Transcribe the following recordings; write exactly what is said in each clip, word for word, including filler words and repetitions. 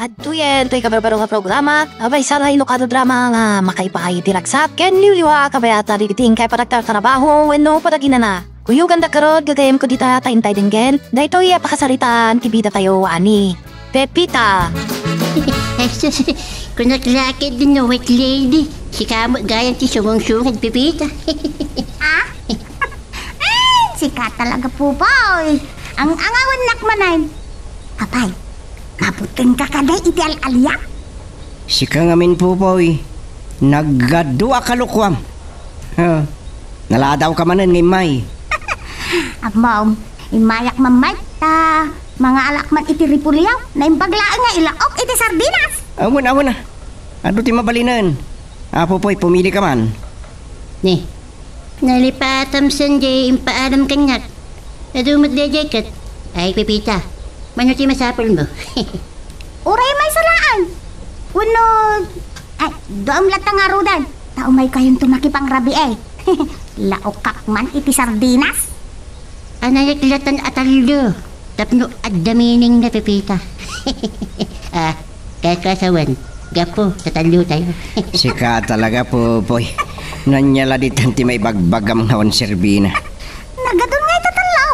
Adtoyen toy kabarbaro nga programa, a maysa nga inukan a drama nga makaipaay iti ragsat ken liwliwa a kabayatan dagiti inkay panagtartarabaho wenno panaginana. Kuyoganda garud, gagayyemko dita ta intay denggen daytoy a pakasaritaan ti bidatayo a ni Pepita. Ay, sus, kunak la ket din no white lady. Sika met gayam ti sungungsungad, Pepita. Ah? Ay, sika talaga, Pupoy. Ang angawannak manen. Apay, mabutengka kadi iti al-alia? Sika ngamin, Pupoy. Nagadu a kalukuam. Ha, naladawka manen nga immay. Ammom, immayak man met ta mangaalak man iti repolyo. Naimbag laeng nga ilaok iti sardinas. Awan, awan a. Adu ti mabalinen. A, Pupoy, pumilika man. Ni, nalipatam sen diay impaalam kaniak. Adu met daydiay ket. Ay, Pepita, mano ti masapulmo? Uray maysa laeng. Wenno, ay, duam latta ngaruden. Ta umaykayonto makipangrabii. Laokak man iti sardinas. Anayak latan a tallo. Tapno adda meaning na, Pepita. Ah, kakasawan. Gapu, ta tallotayo. Sika talaga, Pupoy. Ania la ditan ti maibagbagam nga awan serbina? Nagadun nga ita tallo.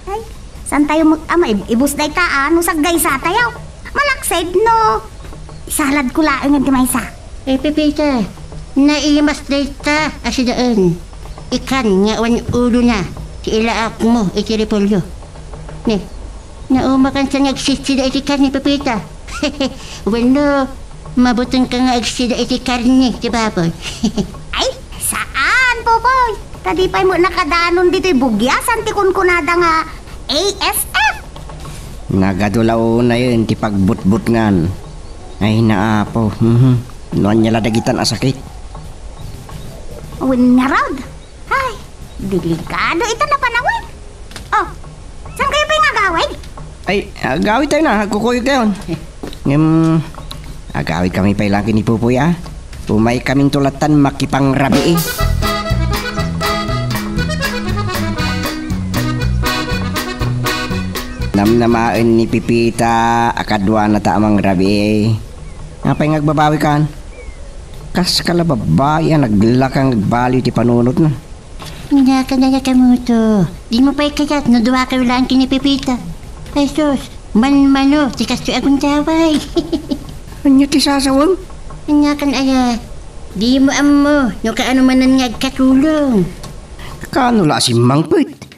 Ay, saantayo met a maib-ibus dayta a no saggaysatayo? Malaksid no isaladko laengen ti maysa. Eh, Pepita, naimas dayta a sidaen. Ikan nga awan ulona ti ilaokmo iti repolyo. Ne, naumakan sa nga agsisida iti karne, Pepita. Wenno, mabutengka nga agsida iti karne ti baboy. Ay, saan, Pupoy? Ta di pay met nakadanon ditoy bugiasan ti kunkunada nga A S F. Nagadu la unayen ti pagbutbutngan. Ay, naapo. Mhm. No ania la dagitan a sakit? Wen ngarud. Ay, delikado ita napanawen. Oh, saankayo pay nga agawid? Ay, agawidtayon a, agkukuyogtayon. Ngem, agawidkami pay laeng ken ni Pupoy a. Umaykaminto lattan makipangrabii. Namnamaen ni Pepita a kaduanata a mangrabii. Apay nga agbabawikan? Kaska la babai a naglaka nga agbaliw ti panunotna. Ania kadi a kamoto? Dimo pay kayat no duakayo laeng ken ni Pepita? Ay sus, manmano ti kastoy a gundaway. Ania ti sasawem? Ania kan aya? Dimo ammo no kaano manen nga agkatulong. Kaano la a simmangpet?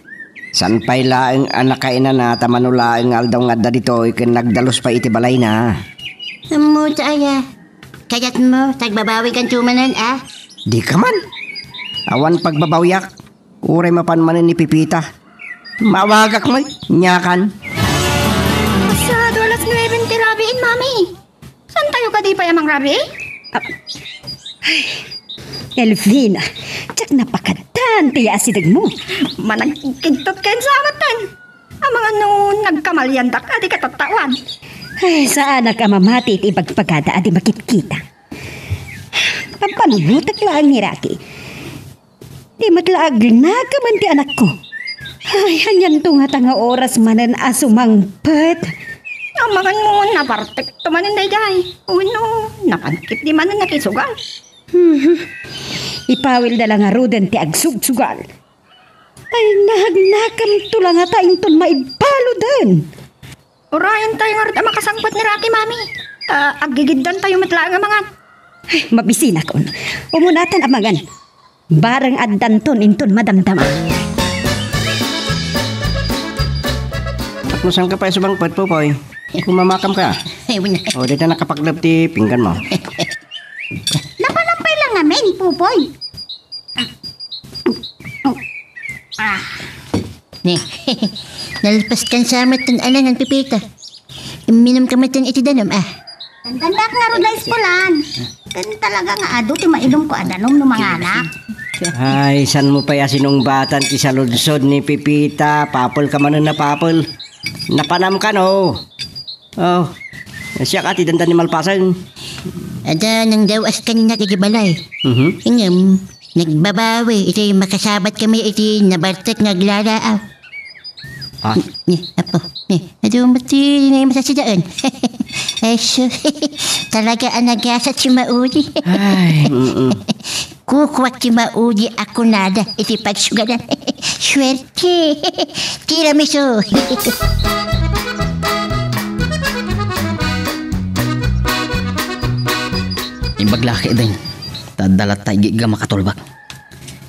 Saan pay laeng a nakainana ta mano laeng nga aldaw nga adda ditoy ken nagdalus pay iti balayna. Ammo ta aya? Kayatmo, ta agbabawikanto manen a? Dika man. Awan pagbabawiak. Uray mapan manen ni Pepita. Maawagak met, ania kan. Pasado alas nuebe ti rabiin, Mami. Saantayo kadi pay a mangrabii? Ah, ay, Elvina, diak napakadaan ti asidegmo. Managkigtot ken sa amatan. Amangan no nagkamaliandak a dika tattaoan. Ay, saanak a mamati iti ibagbagada a di makitkita. Pampanunotek laeng ni Rocky. Di met la agnakamen ti anakko. Ay, anianto ngata nga oras manen a sumangpet? Amangan no nabartekto manen daydiay. Wenno, napan ketdi manen nakisugal. Hmm. Ipawilda la ngaruden ti agsugsugal. Ay, nagnakamto la ngata inton maibaluden. Urayen tayo ngarud a makasangpet ni Rocky, Mami. Ta aggigiddan tayo met laeng a mangan. Ay, mabisinakon. Umunatan a mangan. Bareng addanton inton madamdama. Tapno saanka pay sumangpet, Pupoy? Kumamakam ka. Ay, wala. O, dita nakapaklep ti pinggan mo. Napanampay lang ngamin, Pupoy. Ah. Ne, nalpas kan sa met tan alangan, Pepita. Imminum ka met tan iti danum, ah. Dandanak ngarud la ispulan. Ken talaga nga adu ti mainumko a danum no manganak. Ay, saan mo pay a sinungbatan ti saludsod ni Pepita? Papel ka manen a papel. Napanam ka, no? Oh, siak a ti dandan ni malpasen. Adda nangdaw-as kaniak iti balay. Mhm. Ngem, nagbabawi iti makasabat kami iti nabartek nga aglalaaw. Ah. Ni, apo, ni, adu met ti naimas a sidaen. Ay, sus. Talaga a nagasa ti mauli. Ay. Mm-mm. Kukuak ti mauli a kunada iti pagsugadan. Suerte. Tiramisu. Imbag la ketdin, ta adda latta igigga makatulbak.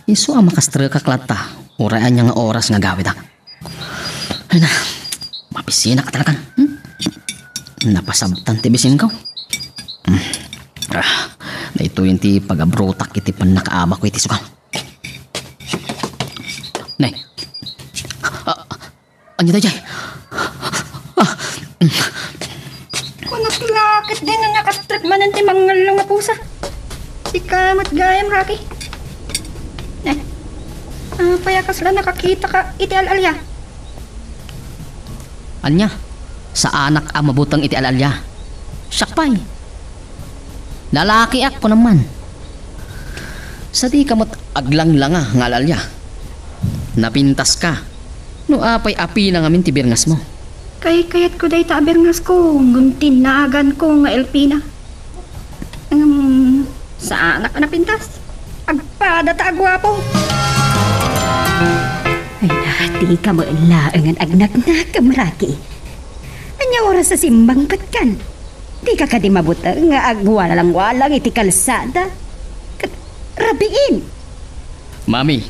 Isu a makastrekak latta, uray ania nga oras nga gawidak. Ay na, mapisinak talagan. Hmm? Napasabtan ti bisinko. Hmm. Ah, daytoyen ti pagabrotak iti pannakaabakko iti suga. Ne. Ah, ania daydiay? Ah, hmm. Kunak la ketdin a nakastrek manen ti mangngallo nga pusa. Sika met gayam, Rocky. Eh, apay a kasla nakakitaka iti al-alia? Ania? Saanak a mabuteng iti al-alia. Siak pay. Lalakiak, kunam man. Sadika met aglanglanga nga al-alia. Napintaska. No apay a pina ngamin ti birngasmo? Kaykayatko dayta a birngasko, ngem ti naganko nga Elfina. Ngem, saanak a napintas. Agpada ta aguapo. Ay, na, dika met laengen agnaknakam, Rocky. Ania oras a simmangpetkan? Dika kadi mabuteng nga agwalangwalang iti kalsada? Ket rabiin. Mami,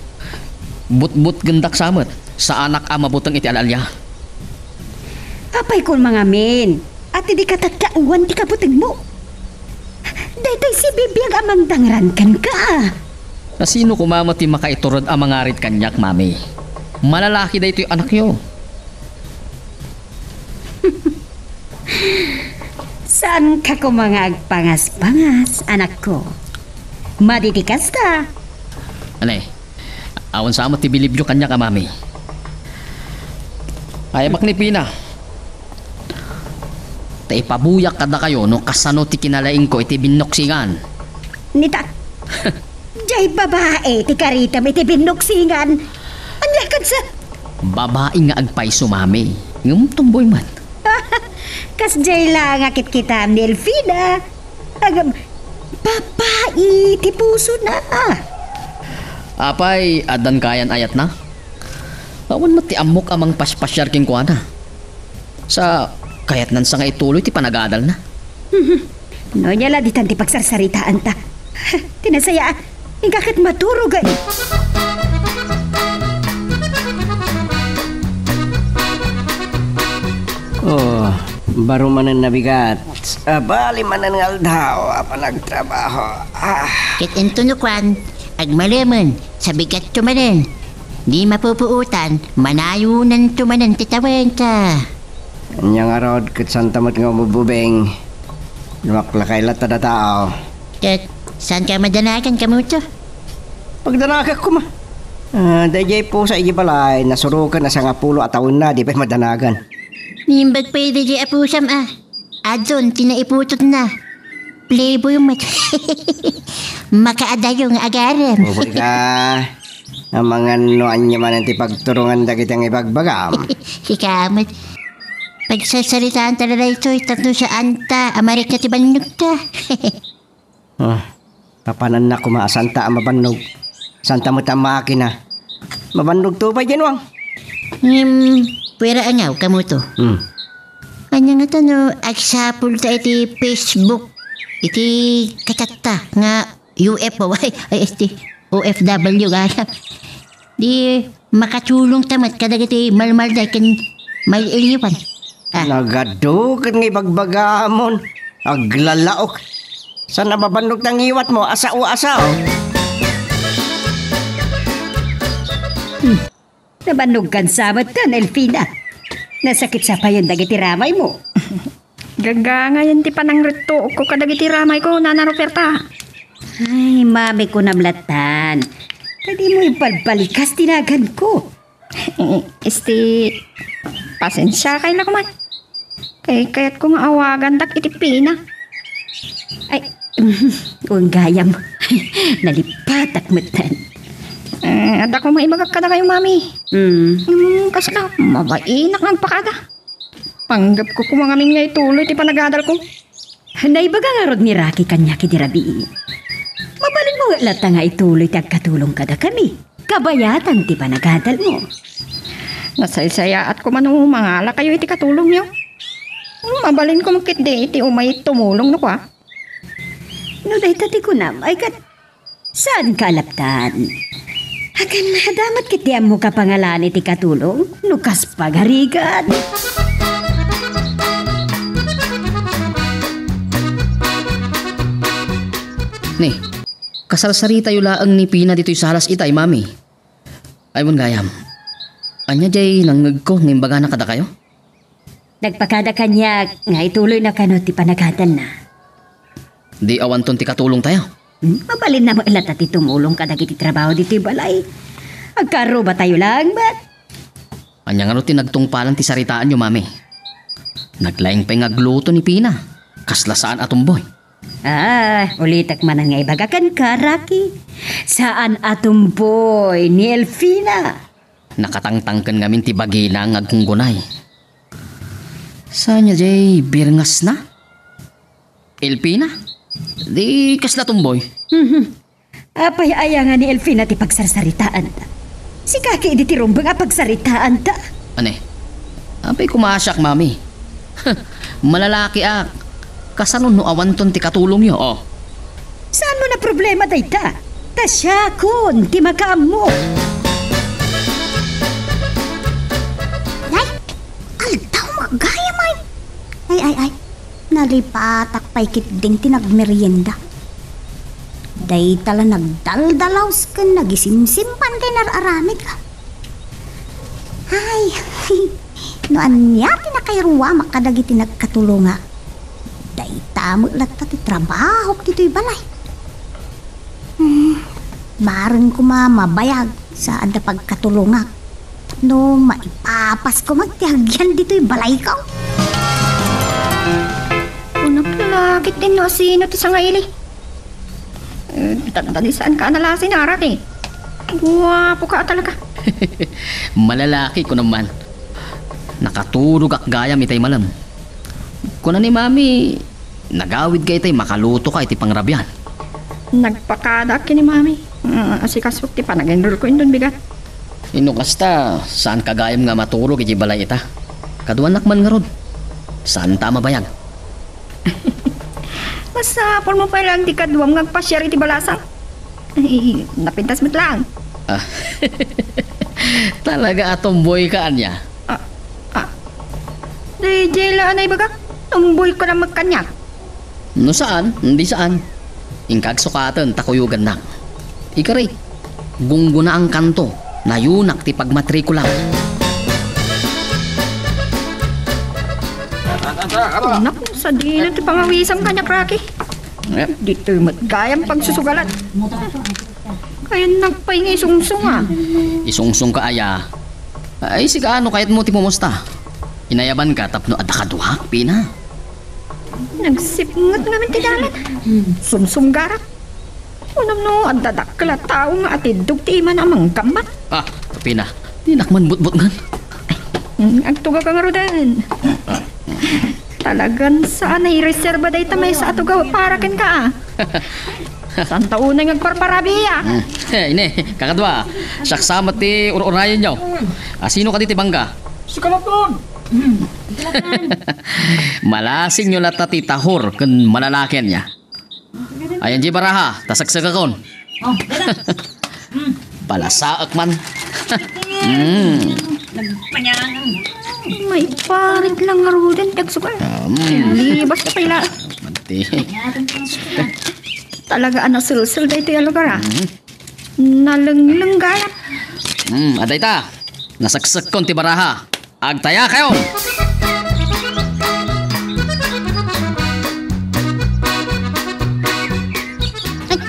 butbutgendak sa met, saanak a mabuteng iti al-alia. Apay koma ngamin, a ti dika tatkaewan ti kabutengmo? Daytoy si Bibiag a mangdangrang kenka. Nasino koma met ti makaitured a mangarid kaniak, Mami? Malalaki daytoy anakyo. Saanka koma nga agpangaspangas, anakko. Madi ti kasta. Anay, awan sa met ti bilibyo kaniak a mami. Ay, bakni Pina. Ta ipabuyak kadakayo no kasano ti kinalaingko iti binnuksingan. Nita. Jay babae ti karitem iti binnuksingan. Ania ket sa? Babae nga agpayso, mami. Ngem tomboy met. Kasjay la nga kitkitam ni Elfina. Agam, babae ti pusona. Apay, addan kayan ayatna? Awan met ti ammok a mangpaspasiar kenkuana. Sa kayatnan sa nga ituloy ti panagadalna. No ania la ditan ti pagsarsaritaanta. Ti nasaya, inka ket maturogen. Oh, baro manen nabigat. Sabali manen nga aldaw a panagtrabaho. Ah. Ket intono kuan, agmalemen, sabigatto manen. Di mapupuotan, manayonanto manen ti tawenta. Ania ngarud, ket saanta met nga umububeng? Lumaklakay latta datao. Ket, saanka madanagan, kamuto? Pagdanagak koma. Ah, daydiay pusa idiay balay, nasuroken a sangapulo a tawenna, di pay madanagan. Nimbag pay daydiay a pusam, a. Adun ti naiputotna. Playboy met. Makaadayo nga agarem. Uboy ka. Amangan no ania manen ti pagturungan dagiti nga ibagbagam. Sika met. Pagsarsaritaanta la daytoy tapno saanta a marikna ti bannogta. Ah, papananna koma a saanta a mabannog. Saanta met a makina. Mabannogto pay diay nuang. Ngem, pwera angaw, kamuto. Hmm. Ania ngata no agsapulta iti Facebook, iti kachatta nga U F O, ay, ay, iti O F W gayam. Di makatulongta met kadagiti malmalday ken mail-iliwan. Ah. Nagadu ket nga ibagbagamon. Aglalaok. Saan a mabannogta ngiwatmo a sao a sao? Hmm. Nabannogkan sa met, Elfina. Nasakit sa payen dagiti ramaymo. Gagangayen ti panangrittookko kadagiti ramayko, Nana Ruperta. Ay, mami, kunam lattan. Ta dimo imbalbalikas ti naganko. Eh, este, pasensiakay la koma. Kay kayatko nga awagandak iti Pina. Ay, wen gayam. Nalipatak metten. Eh, adda koma ibagak kadakayo, mami. Mm. Mm, kasla, mabainak nga agpakada. Panggepko koma ngamin nga ituloy ti panagadalko. Naibaga ngarud ni Rocky kaniak idi rabii. Mabalinmo met latta nga ituloy ti agkatulong kadakami. Kabayatan ti panagadalmo. Nasaysayaat koma no mangalakayo iti katulongyo. Mabalinko met ketdi iti umay tumulong no kua. No dayta ti kunam, ay ket Saanka a laptan? Akan adda met ketdi ammoka pangalan iti katulong no kas pagarigan? Ni, kasarsaritayo laeng ni Pina ditoy salas itay, Mami. Ay, wen gayam. Ania jay nangngegko nga imbagana kadakayo? Nagpakada kaniak nga ituloyna kano ti panagadalna. Di awanton ti katulongtayo? Hmm? Mabalinna met latta ti tumulong kadagiti trabaho ditoy balay. Agkarrubatayo laeng met. Ania ngarud ti nagtungpalan ti saritaanyo, Mami? Naglaing pay nga agluto ni Pina. Kasla saan a tumboy. Ah, ulitek manen nga ibaga kenka, Rocky. Saan a tumboy ni Elfina. Nakatangtangken ngamin ti bagina nga agunggunay. Saan nia jay birngasna? Elfina? Di kasla tumboy? Mhm. Apay aya nga ni Elfina ti pagsarsaritaanta? Sika ketdi ti rumbeng a pagsaritaanta. Ania? Apay koma a siak, Mami. Malalakiak. Kasano no awanton ti katulongyo, oh? Saanmo a problema dayta? Ta siakon ti makaammo. Nay, aldaw met gayam ay. Ay, ay, ay. Nalipatak pay ketdin ti nagmerienda. Dayta la nagdaldalaws ken nagisimsimpan ti nar-aramid. Ay, no ania ti nakairuamak kadagiti nagkatulongak, dayta met latta ti trabahok ditoy balay. Hmm, bareng koma mabayag sa adda pagkatulongak. No maipapas koma ti agyan ditoy balayko. Kunam, lakit din no asino ti sangaili. Eh, dandani saan ka nalasin, Araki. Guapo ka talaga. Malalaki, kunam man. Nakaturogak gayam itay malem. Kuna ni Mami, nagawid ka itay makaluto ka iti pangrabian. Nagpakadaak ken ni Mami. Ah, asikasok ti panaginrulko inton bigat. Inno kasta, saan ka gayam nga maturog iti balay ita? Kaduanak man ngarud. Saan ta a mabayag? Masapulmo pay laeng ti kaduam nga agpasiar iti balasang. Ay, napintas met laeng. Ah. Talaga a tomboy ka, ania? Ah, ah. Daydiay la a naibagak. Tomboy ka na met kaniak. No saan, di saan. Inka agsukaten ta kuyogannak. Ikari, gunggonaankanto, nayunak ti pagmatrikulam. Naku, sadino ti pangawisam kaniak, Rocky. Eh? Ditoy met gayam pagsusugalan. Kayannak pay nga isungsong, ah. Isungsong ka aya. Ay, sika, ano kayatmo ti pumusta? Inayabanka tapno adda kaduak, Pina? Nagsipnget ngamin ti dalan. Sumsumgarak. Kunam no, adda dakkel a tao nga atiddog ti imana a manggammat. Ah, Pina, dinak man butbutngen. Mm, agtugawka ngaruden. Talagan saan a ireserba dayta maysa a tugaw para kenka, ah. Saan ta unay nga agparparabiya? Mm. Eh, ine, kakadua, siak sa met ti ur-urayenyo. Asino kadi ti bangga? Si Kalaton! Malasingyo latta ti tahor ken malalakianna. Ayan di baraha, ta seksekakon. Oh, dala. Palasaek man. Mm. Nagpanyangan. Maiparit lang ngaruden, dagsukal. Mm. Libas na pala. Manti. Talaga a nasilsil daytoy a lugar, ah. Mm. Nalengleng gayam. Mm, adayta. Naseksekkon ti baraha. Agtayakayon! Ay,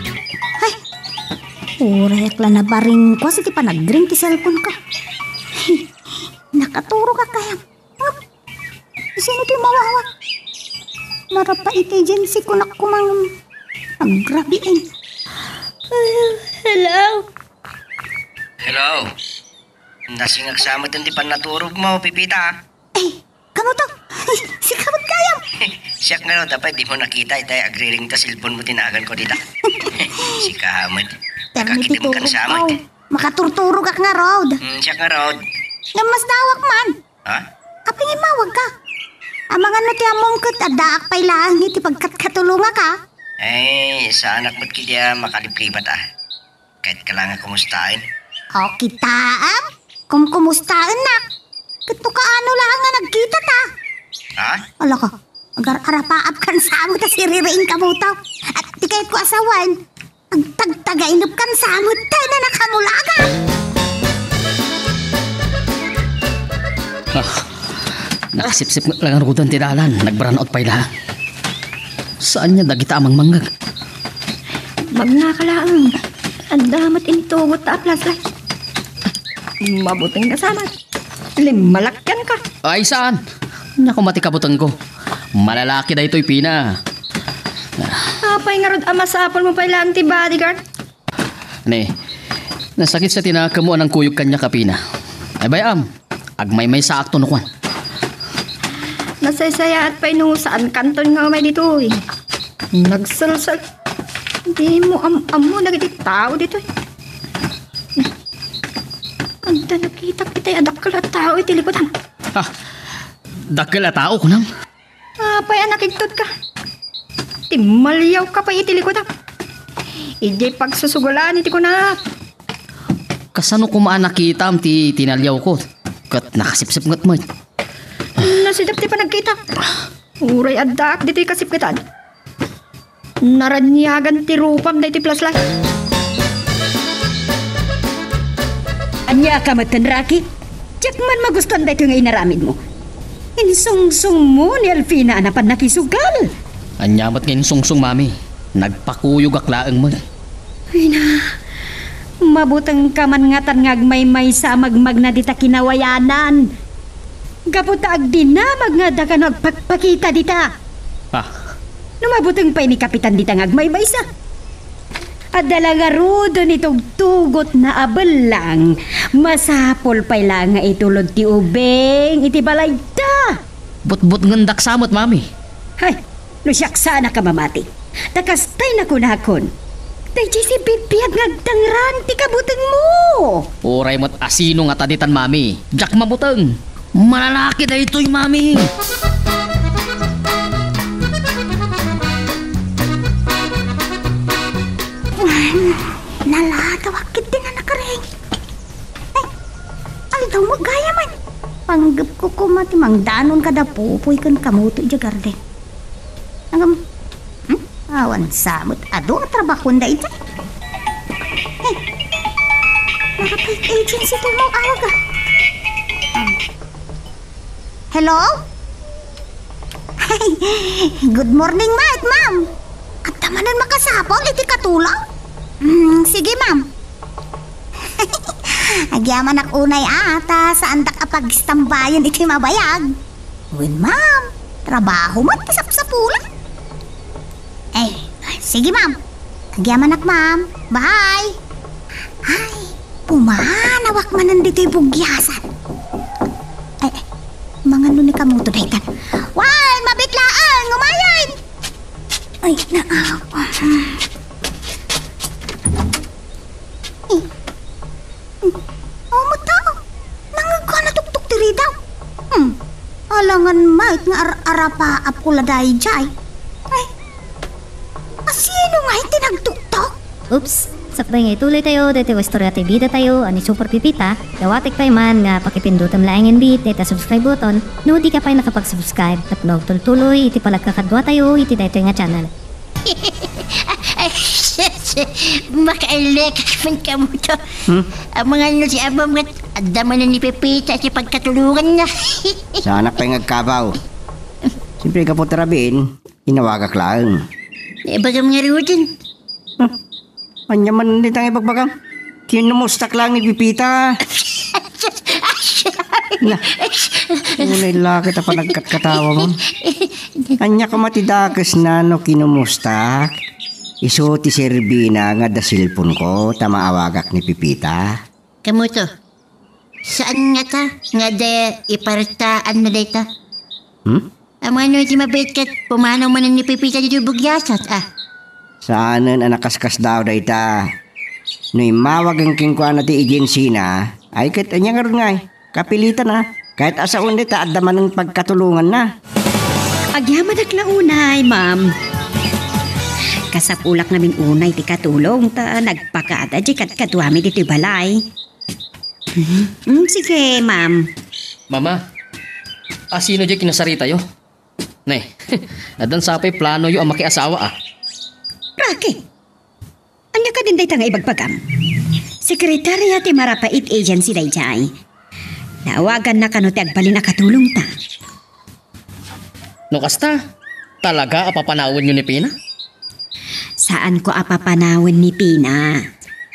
ay. Uray ak la nabaringkuas iti panagring ti cellphone ko. Nakaturog ak gayam. Sino ti mawawag? Marapa iti agency ko nak kumang agrabiin. Hello? Hello? Nasingak sa met ti pannaturogmo, Pipita. Ay, Ano to? Sika met gayam. Siak ngarud, apay, dimo nakita itay agriring ta cellphone mo ti naganko dita. Sika met. Terno ti Nakakidim kan turog samat. Makaturturogak ngarud. Hmm, siak ngarud. Ngem masdawak man. Ha? Apay nga immawagka? Amangan no ti ammom ket addaak pay laeng iti pagkatkatulongak, a? Ay, saanak met ketdi a makaliplibat, a. Kayatko la nga kumustaen. O, kitaem? Kumkumustaennak. Ket no kaano laeng nga nagkita ta. Ha? Ala ka, agar-arapaap kan samo ta siririing kabuto. At ti kayatko a sawen, agtagtagainep kan samo ta na nakamulagan. Ah, nakasipsip nga langarudan ti dalan, nagbaranaot pay la. Saan nga dagita a mangmangngeg? Magnaka laeng. Adda met intugot ta a flashlight. Mabuteng nga samat. Limmalakyan ka. Ay, saan? Naku, mati kabutengko. Malalaki daytoy, Pina. Apay ngarud a masapul mo pay laeng ti bodyguard? Ne, nasakit sa tinakemmo a nangkuyog kaniak a Pina. Ay, bay-am, agmaymaysaak to no kuan. Nasaysayaat pay no saan kanton nga umay ditoy. Nagselsel. Di mo am-ammo dagiti tao ditoy. Adda nakitak itay a dakkel a tao iti likudan. Ah, dakkel a tao, kunam? Apay a nakigtot ka? Timmaliaw ka pay iti likudak. Idiay pagsusugalan iti kunak. Kasano koma a nakitam ti tinaliawko? Ket nakasipsipnget met. Nasidep ti panagkitak. Uray addaak ditoy kasipngetan. Naraniagan ti rupam daytoy flashlight. Ania ka met, Rocky? Diak man magustuan daytoy nga inaramidmo. Insungsongmo ni Alfina a napan nakisugal. Ania met nga insungsong, Mami? Nagpakuyogak laeng met. Ay na, mabuteng ka man ngatan nga agmaymaysa a magmagna dita kinawayanan. Gapu ta agdinamag nga adda kano agpakpakita dita. Ah. No mabuteng pay ni Kapitan dita nga agmaymaysa. Adda la ngaruden itugtugotna a bellang, masapul pay la nga itulod ti ubing iti balayda. Butbutngendak sa met, Mami. Hay, no siak saanak a mamati. Ta kastay nakunakon, daydiay si bibiag nga agtangrang ti kabutengmo. Uray met a sino nga taditan, Mami. Diak mabuteng. Malalaki daytoy, Mami. Wen, nalatawak ket ti nanakaring. Ay, aldaw met gayam. Panggepko koma ti mangdanon kada Popoy ken Kamoto idiay garden. Ngem, hmm? Awan sa met adu a trabahoen dayta. Hey, naka-freight agency tayo mo awag, ah. Um, hello? Good morning, ma'am, ma'am. Adda manen makasapul iti katulong? Hmm, sige, ma'am. Agyamanak unay a, ta saandak a pagistambayen iti mabayag. Wen, ma'am, trabaho met ti sapsapulan. Eh, sige, ma'am. Agyamanak, ma'am. Bye. Ay, pumanawak manen ditoy bugiasan. Ay, ay, mangano ni Kamoto daytan. Wen, mabit laeng, umayen. Ay, naawa. Eh, hmm. Oh, mata, oh. Nangngegko a natuktok ti ridaw. Hmm. Alangan met nga ar-arapaapko la daydiay. Ay, asino ngay ti nagtuktok? Oops! Sakbay nga ituloy tayo, daytoy nga istorya ti bida tayo, a ni Super Pipita, dawatek pay man nga pakipindutem laengen bit dayta subscribe button, no di ka pay nakapag-subscribe, tapno agtultuloy iti panagkakadua tayo iti daytoy nga channel. Ay, sus, makailek man Kamoto. Hmm? Amangan no si Abam ket adda manen ni Pepita ti pagkatulonganna. Saanak pay nga agkabaw. Siyempre, gapu ta rabiin, inawagak laeng. Ibagam ngaruden. Hmm. Ania man dayta nga ibagbagam? Kinumustak laeng ni Pepita. Na, unay la ket a panagkatkatawa mo. Ania koma ti dakesna no kinumustak? Isu ti serbina nga adda cellphone-ko ta maawagak ni Pepita. Kamoto, saan ngata nga adda ipartaanna dayta? Hmm? Ammom no ti mabiit ket pumanaw manen ni Pepita ditoy bugyasat, a. Saanen a nakaskasdaaw dayta. No immawagen kenkuana ti ejensina, ay ket ania ngarud ngay? Kapilitan a. Ket a saoen dayta, adda manen pagkatulonganna. Agyamanak la unay, ma'am. Kasapulak ngamin unay ti katulong ta nagpakada diay kadkaduami ditoy balay. Mm, sige, ma'am. Mama, asino diay kinasaritayo? Ne, addan sa pay planoyo a makiasawa, a. Rocky, ania kadin dayta nga ibagbagam? Sekretaria ti Marapait Agency daydiay. Naawaganna kano ti agbalin a katulongta. No kasta, talaga a papanawenyo ni Pina? Saanko a papanawen ni Pina.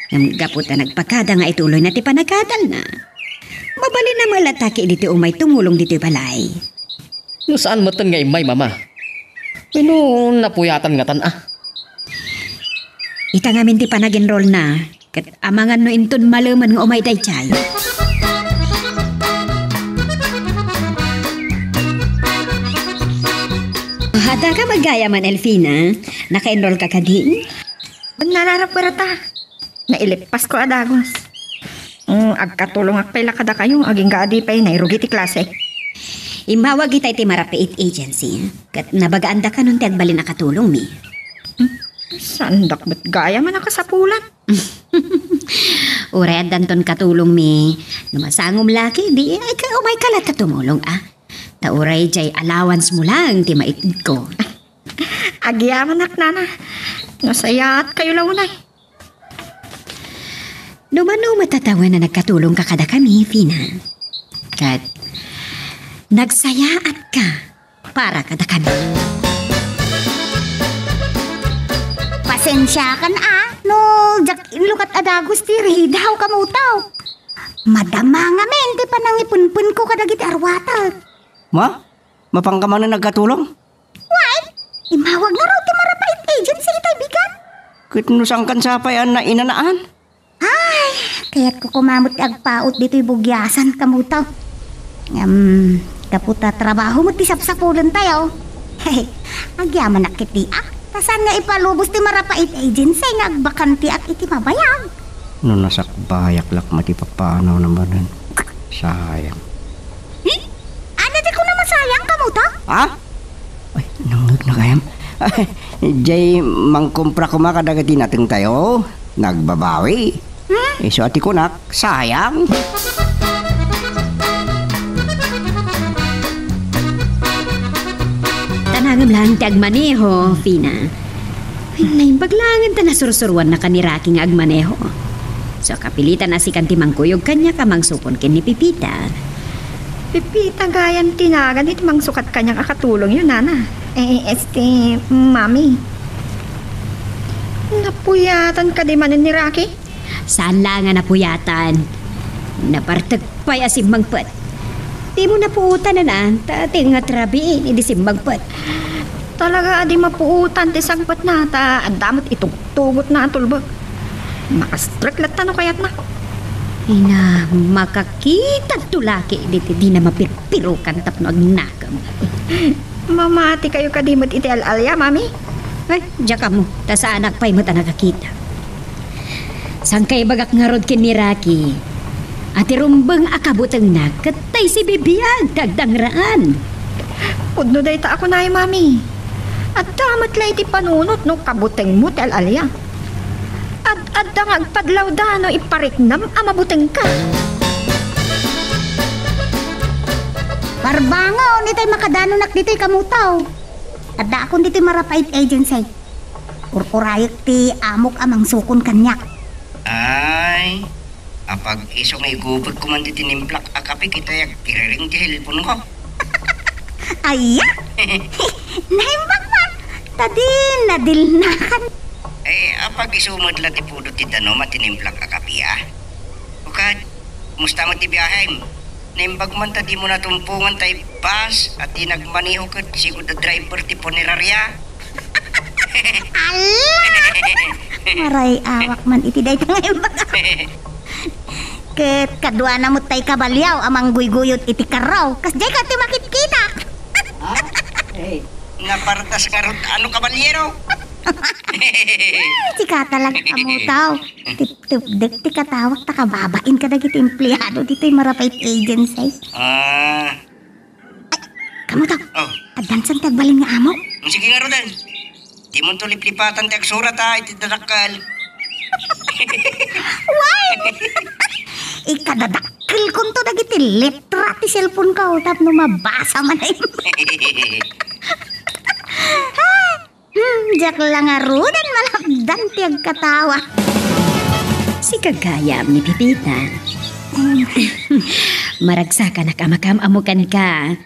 Ngem gapu ta nagpakada nga ituloyna ti panagadalna, mabalinna met latta ketdi ti umay tumulong ditoy balay. No saan metten nga immay, Mama? Wenno napuyatan ngatan a? Ita ngamin ti panag-enrollna, ket amangan no inton malemen nga umay daydiay. Adda ka met gayam, Elfina? Naka-enroll ka kadi? Nalaraperta. Nailipasko a dagus. Mm, agkatulongak pay la kadakayo, agingga a di pay nairugi ti klase. Immawag itay ti Marapait Agency, ket nabagaandaka no ti agbalin a katulongmi. Hmm? Saandak met gayam a nakasapulan? Uray addanton katulongmi, no masangom la ketdi, ay ka, umayka latta tumulong, a. Ta uray diay allowance mo lang ti maitedko. Agyamanak, nana. Nasayaatkayo la unay. No mano met a tawen a nagkatulongka kadakami, Fina. Ket nagsayaatka para kadakami. Pasensiakan a, no diak inlukat a dagus ti ridaw, kamutaw. Madama ngamin ti panangipenpenko kadagiti arwatak. Ma? Mapanka manen agkatulong? Wen, immawag ngarud ti Marapait Agency itay bigat. Ket no saankan sa pay a nainanaan? Ay, kayatko koma met ti agpaut ditoy bugiasan, kamutaw. Ngem, gapu ta trabaho met ti sapsapulentayo. Agyamanak ketdi a, ta saan nga ipalubos ti Marapait Agency nga agbakanteak iti mabayag. No nasakbayak la koma ti papanawna manen. Sayang. Hmm? Ania ti kunam a sayang, kamutaw? Ha? Ay, nangngegna gayam. Ay, diay mangkumpra koma kadagiti natengtayo. Nagbabawi. Hmm? Isu a ti kunak, sayang. Tanangem laeng ti agmaneho, Fina. Ay, naimbag laengen ta nasursuroannaka ni Rocky nga agmaneho. So, kapilitan a sikan ti mangkuyog kaniak a mangsukon ken ni Pepita. Pepita gayam ti nagan iti mangsukat kaniak a katulongyo, nana. Eh, este, mami. Napuyatan kadi manen ni Rocky? Saan la nga napuyatan. Napartek pay a simmangpet. Dimo napuotan, nana, ta ti nga trabiin idi simmangpet. Talaga a di mapuotan ti sangpetna, ta adda met itugtugotna a tulbek. Makastrek latta no kayatna. Ina, makakitagto la ketdi ti dina mapirpirukan tapno agnakem. Mamatikayo kadi met iti al-alia, mami? Ay, diak ammo, ta saanak pay met a nakakita. Saan ka ibagak ngarud ken ni Rocky a ti rumbeng a kabutengna ket tay sibibiag ti agdangraan? Pudno dayta a kunay, mami. Adda met la iti panunot no kabutengmo ti al-alia. Ad-adda nga agpadlawda no ipariknam a mabutengka. Parbangon itay makadanonak ditoy, kamutaw. Addaakon ditoy Marapait Agency. Ururayek ti amok a mangsukon kaniak. Ay, apag isu nga igubekko man ti tinimplak a kape ket agkiriring ti cellphone-ko. Aya? Naimbag man. Ta di nadilnakan. Eh, apag isu met la ti pudot ti danum a tinimplak a kape, a? Ukad, kumusta met ti biahem? Naimbag man ta dimo natumpongan tay bus a ti nagmaneho ket sigud a driver ti punerarya. Alla! Maray-awak man iti dayta nga imbag. Ket kaduana met tay kabalio a mangguyguyod iti karro. Kasdiay kadi ti makitkitak. Napartas ngarud, ano, kabalyero? Sika talaga, Kamutaw. Tip-, tipdek ti katawak ta kababain kadagiti empleado ditoy Marapait Agency. Ah. Ay, Kamutaw. Oh. Addansan ti agbalin nga amo. Sige ngaruden. Dimonto liplipatan ti agsurat, ah, iti dadakkel. Wen! Ikadadakkelkonto dagiti letra ti cellphone ko tapno mabasa man. Hmm, diak la ngaruden malapdan ti agkatawa. Sika gayam ni Pepita. Maragsakanak a makaam-ammo kenka.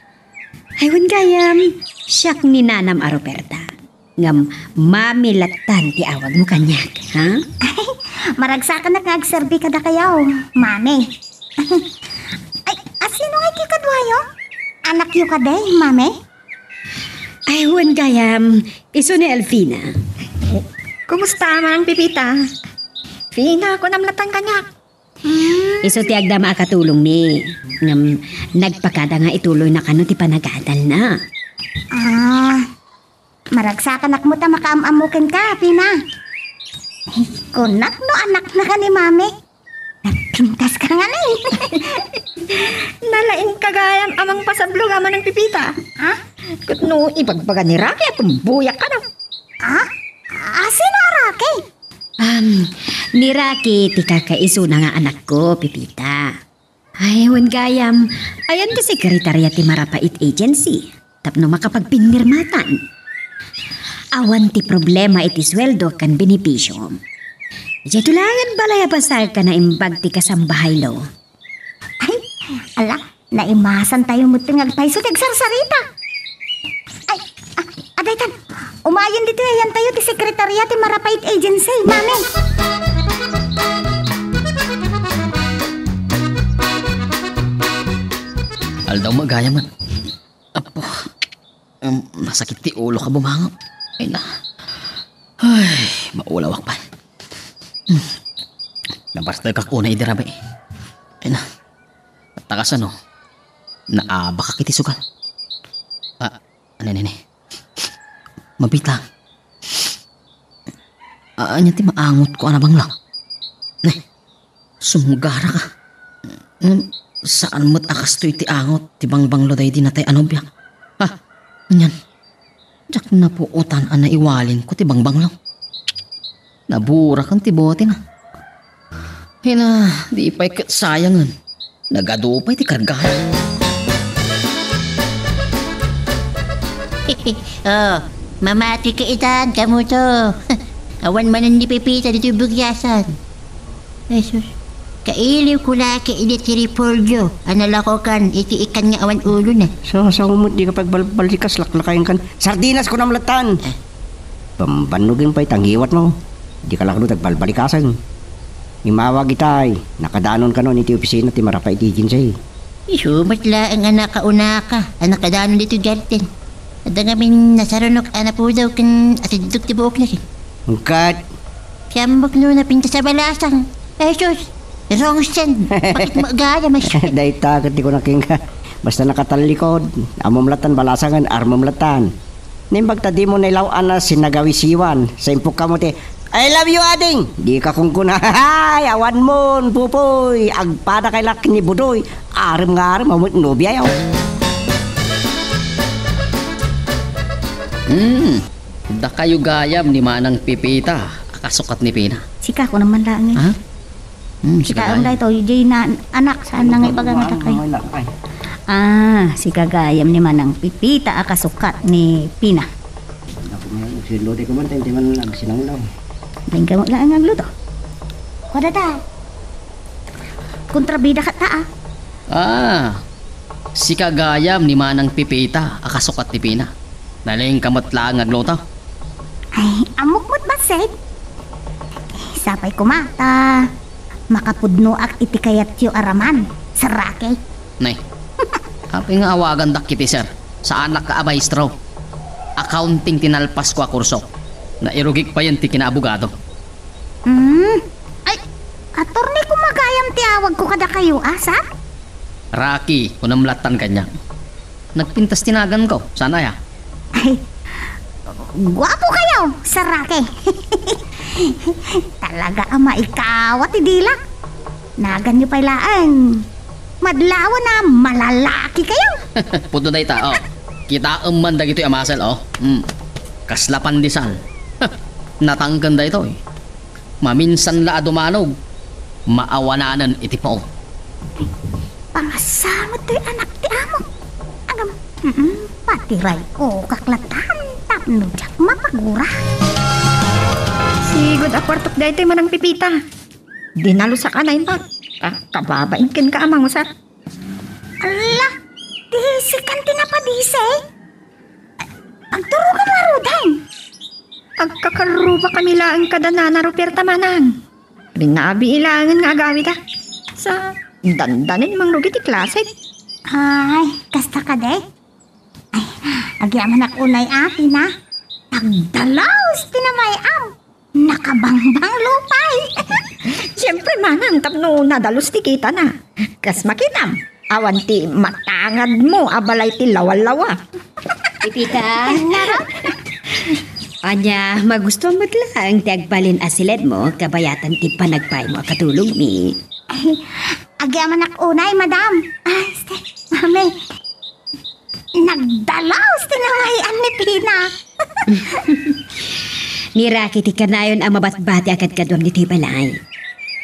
Ay, wen gayam, siak ni nanam a Roberta. Ngem mami lattan ti awagmo kaniak, ha? Ay, maragsakanak nga agserbi kadakayo, mami. Ay, a, sino ngay ti kaduayo? Anakyo kadi, mami? Ay, wen gayam, isu ni Elfina. Kumusta, Manang Pepita? Fina, kunam lattan kaniak. Hmm. Isu ti agdama a katulongmi. Ngem nagpakada nga ituloyna kano ti panagadalna. Ah, maragsakanak met a makaam-ammo kenka, Fina. Ay, kunak no anakna ka ni Mami. Nagpintas ka ngamin. Nalaing ka gayam a mangpasablog a Manang Pepita. Ha? Ket no ibagbaga ni Rocky a tumboyak kano. Ha? A, sino a Rocky? Um, ni Rocky ti kakaisuna nga anakko, Pepita. Ay, wen gayam, ayan ti sekretarya ti Marapait Agency tapno makapagpinmirmatan. Awan ti problema iti sueldo ken benepisio. Diay tulangan balay a basal ken naimbag ti kasambahaylo. Ay, ala, naimasan tayo met nga agpayso ti agsarsarita. Ay, ah, adaytan, umayen ditoy ayan tayo ti sekretarya ti Marapait Agency, Mami. Aldaw met gayam. Apo. Um, masakit ti ulok a bumangop. Ay na. Ay, maulawak pay. Hmm. Nabartekak unay idi rabii. Ay na. Taga sano? Naabakak iti sugal. Ah, ano, ano, ano? Mabita. Ah, ania ti maangotko a nabanglo? Ne, sumgaraka. Hmm, saan met a kastoy ti angot ti bangbanglo daydi natay a nobiak. Ha? Anian? Diak napuotan a naiwalinko ti bangbanglo. Naburaken ti botina. Hina, di pay ket sayangen. Nagadu pay ti karga. Oh, mamati ka itan, Kamuto. Awan manen ni Pepita ditoy bugiasan. Jesus, kailiwko la ket idi ti repolyo a nalakokan iti ikan nga awan ulona. Sa, sa umot di ka pagbalbalikas, laklakayan kan. Sardinas, kunam lattan. Ah. Bambannogen pay ta ngiwatmo. Dika la kano agbalbalikasen. Imawag itay, nakadanon kanon iti opisina ti Marapait Agency. Isu met laeng a nakaunaka a nakadanon ditoy garden. Adda ngamin nasarunok a napudaw ken atiddog ti buokna ken. Ungkat. Siammok no napintas a balasang. Jesus! Wrong send. Bakit mo agayam, ay? Dayta ket ti kunak kenka. Basta nakatallikod, ammom lattan balasangen, armom lattan. Naimbag ta dimo nailaw-an a sinagawisiwan. Sa impukka mo ti, "I love you, ading!" Dika kunkuna, "Hay, awan mon, Pupoy! Agpada kay lak ni Budoy! Arem nga arem, amot nobiayo!" Hmm. Dakayo gayam ni Manang Pipita a kasukat ni Pina. Sika, kunam man laeng, eh. Ha? Hmm, sika Sika, gayam. Daytoy, jay na, anak, saan na nga ipagangata kayo? Ah, sika gayam ni Manang Pipita a kasukat ni Pina. Ako nga, nagsiluto ko man, tayo, di man nagsinanglaw. Ding ka mo laeng agluto. Kuda ta. Kontrabida ka ta, ah. Ah, sika gayam ni Manang Pipita a kasukat ni Pina. Nalingka met laeng agluto. Ay, ammok met bassit. Sapay koma ta makapudnoak iti kayatyo a raman, Sir Rocky. Nay, apay nga awagandak iti sir? Saanak a maestro. Accounting ti nalpasko a kurso. Nairugik payen ti kinaabogado. Hmm. Ay, attorney koma gayam ti awagko kadakayo, a, sir? Rocky, kunam lattan kaniak. Nagpintas ti naganko, saan aya? Ay, guapo kayo, Sir Rocky. Talaga a maikawa ti dila. Naganyo pay laeng. Madlawan a malalaki kayo. Pudno dayta, oh. Kitaem man dagitoy a muscle, oh. Hmm. Kasla pandesal. Natangken daytoy. Maminsan la a dumanog, maawananen iti puot. Pangasamet toy anak ti amo. Agam, mm, patiray-okak latan tapno diak mapagura. Sigud a puertok daytoy, Manang Pepita. Dinalusak a naimbag. Ka-, kababain kenka a mangusar. Alla, disikan ti napadisi. Agturokan ngaruden. Agkakarrubakami laeng kada Nana Ruperta, Manang. Rinabii laengen nga agawida. Sa dandanen mangrugi ti klasek. Ay, kasta kadi? Ay, agyamanak unay a, Pina. Agdalus ti namay-am. Nakabangbang lupay. Siempre, Manang, tapno nadalus ti kitana. Kas makitam, awan ti matangadmo a balay ti lawalawa. Pepita. Ania, magustuam met laeng ti agbalin a siledmo kabayatan ti panagpaymo a katulogmi. Ay, agyamanak unay, madam. Ay, este, mami. Nagdalus ti namay-am ni Pina. Ni Rocky ti kanayon a mabatbati a kadkaduam ditoy balay.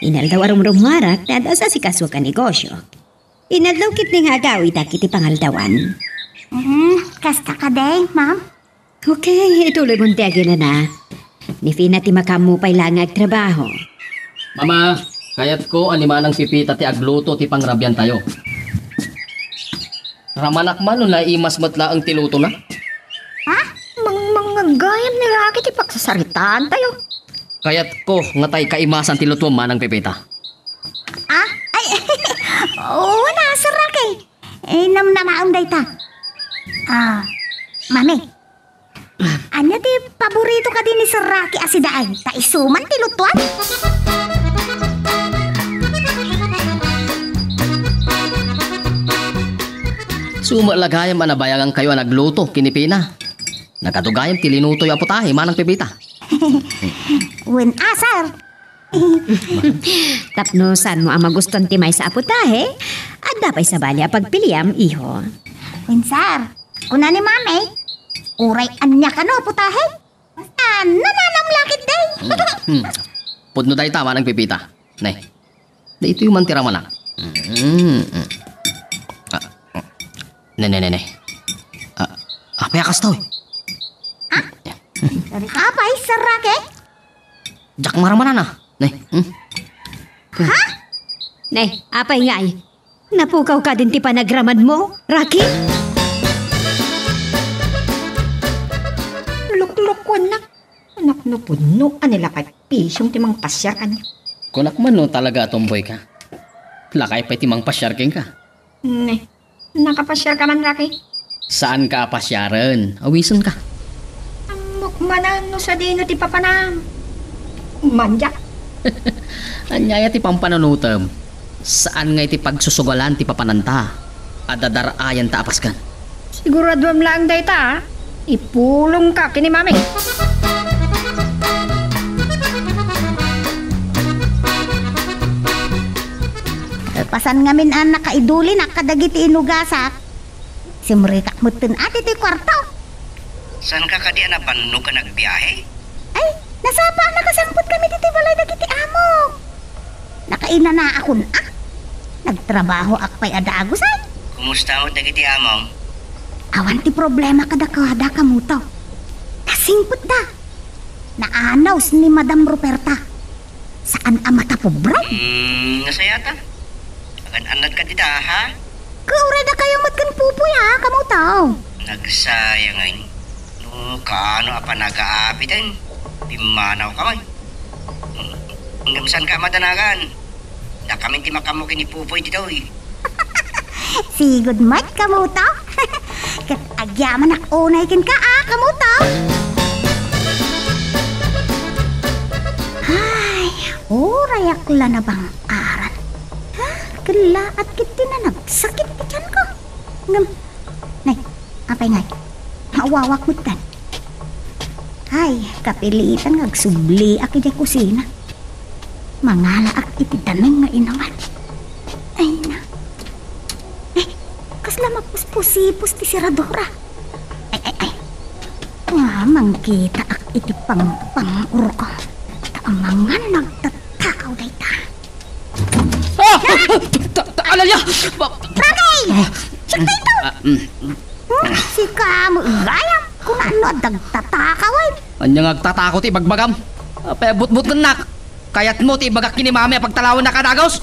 Inaldaw a rumrumuarak, ta adda sasikasoak a negosio. Inaldaw ketdi nga agawidak iti pangaldawan. Mm, kasta kadi, ma'am? Okay, ituloymon ti aginana. Ni Pina ti makaammo pay laeng nga agtrabaho. Mama, kayatko a ni Manang Pepita ti agluto ti pangrabiantayo. Ramanak man no naimas met laeng ti lutona. Ha? Mangmanggagayam ni Rocky ti pagsasaritaantayo. Kayatko nga tay kaimasan ti lutuem, Manang Pepita. Ah? Ay, oo na, Sir Rocky. Eh, namnamaem dayta. Ah, mami, ania ti paborito kadi ni Sir Rocky a sidaen? Ta isu man ti lutuan. Suma la gayam a nabayagankayo a nagluto ken ni Pina. Nagadu gayam ti linutoyo a putahe, Manang Pepita. Wen a, sir. Tapno saanmo a magustuan ti maysa a putahe, adda pay sabali a pagpiliam, iho. Wen, sir, kuna ni Mami, uray ania kano a putahe, basta nananam la ketdi. Hmm. Pudno dayta, Manang Pepita. Ne. Daytoy man ti ramanak. Hmm. Ah, ne, ne, ne, ne. Ah, apay a kastoy? Ah? Apay, Sir Rocky? Diak maramanan a. Ne, hmm? Ha? Ne, apay ngay? Napukaw kadin ti panagramanmo, Rocky? Luklukuennak. Anak no pudno a nilakay pisong ti mangpasiar kaniak. Kunak man no talaga a tomboy ka. Lakay pay ti mangpasiar kenka. Ne, nakapasiar ka man, Rocky? Saan ka a pasiaren. Awisen ka. Ammok manen no sadino ti papanam. Manjak. Aniaya ti pampanunotem? Saan nga iti pagsusugalan ti papananta a dadar-ayanta a pasken. Siguraduem laeng dayta, a ipulongka ken ni Mami. Kalpasan ngamin a nakaidulin a kadagiti inugasak, simrekak metten a ditoy kuarto. Saanka kadi a nabannog a nagbiahe? Ay, nasapa a nakasangpet kami ditoy balay dagiti amok. Nakainanaakon a. Nagtrabahoak pay a dagus, ay. Kumusta met dagiti amom? Awan ti problema kadakuada, Kamuto. Nasingpetda. Naanaws ni Madam Ruperta. Saan a matapubra? Hmm, nasayata. Agan-annad ka dita, ha? Kauray dakayo met ken Pupoy, ha, Kamuto? Nagsayang, ay. No, kaano a panagaabiten? Pimmanaw ka man. Ngem saan ka madanagan? Dakamin ti makaammo ken ni Pupoy ditoy. Sigud met, Kamuto. Ket agyamanak unay kenka, a, Kamuto. Ay, urayak la nabangkaran. Ha? Kellaat ket ti nanagsakit ti tianko. Ngem, nay, apay ngay? Awawak metten. Ay, kapilitan nga agsubliak idiay kusina. Mangalaak iti danum nga inuman. Ay na. Eh, kasla mapuspusipos ti seradura. Ay, ay, ay. Nga, mangkitaak iti pangpang-urko. Ta amangan nagtatakaw dayta. Ah! Ta-, ta-, Alalia! Ba- Rocky! Ah. Siak daytoy! Ah, mm. Hmm? Sika met gayam? Kunano a nagtatakaw, eh? Ania nga agtatakaw ti ibagbagam? Apay a butbutngennak? Kayatmo ti ibagak ken ni Mami a pagtalawannak a dagus?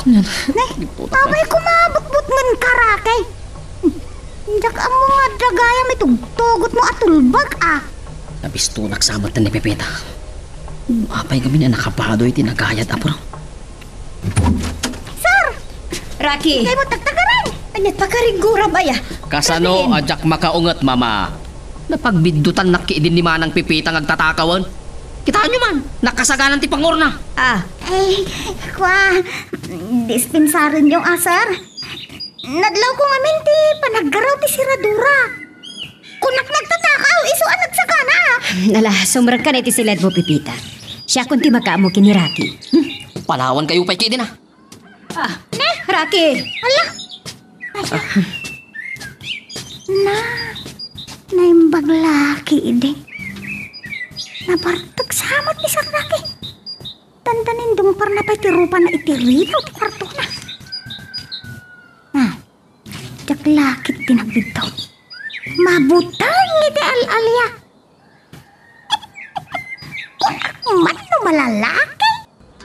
Ania? Ne, apay koma butbutngenka, Rocky? Diak ammo nga adda gayam itugtugotmo a tulbag, ah. Nabistonak sa met ni Pepita. Apay ngamin a nakabado iti nagayad a puraw? Sir! Rocky! Kaymo tagtagaran! Ania, tagarigguram aya? Kasano a diak makaunget, Mama? Napagbiddutannak idi ni Manang Pepita nga agtatakawen. Kitaenyo man, nakasaganan ti pangurna. Ah. Ay, kua, dispensarenyo, ah, sir. Nadlawko ngamin ti panaggaraw ti seradura. Kunak nagtatakaw, isu a nagsagana. Ala, sumrekka iti siledmo, Pepita. Siakon ti makaammo ken ni Rocky. Hmm, panawankayo pay ketdin, ah. Ah, ne, Rocky. Ala. Na, naimbag la ketdi. Nabartek sa met ni Sir Rocky. Dandanin dungparna pay ti rupana iti rilaw ti kuartona. Ah, diak la ketdi nagbiddut. Mabuteng iti al-alia. Kunak man no malalaki.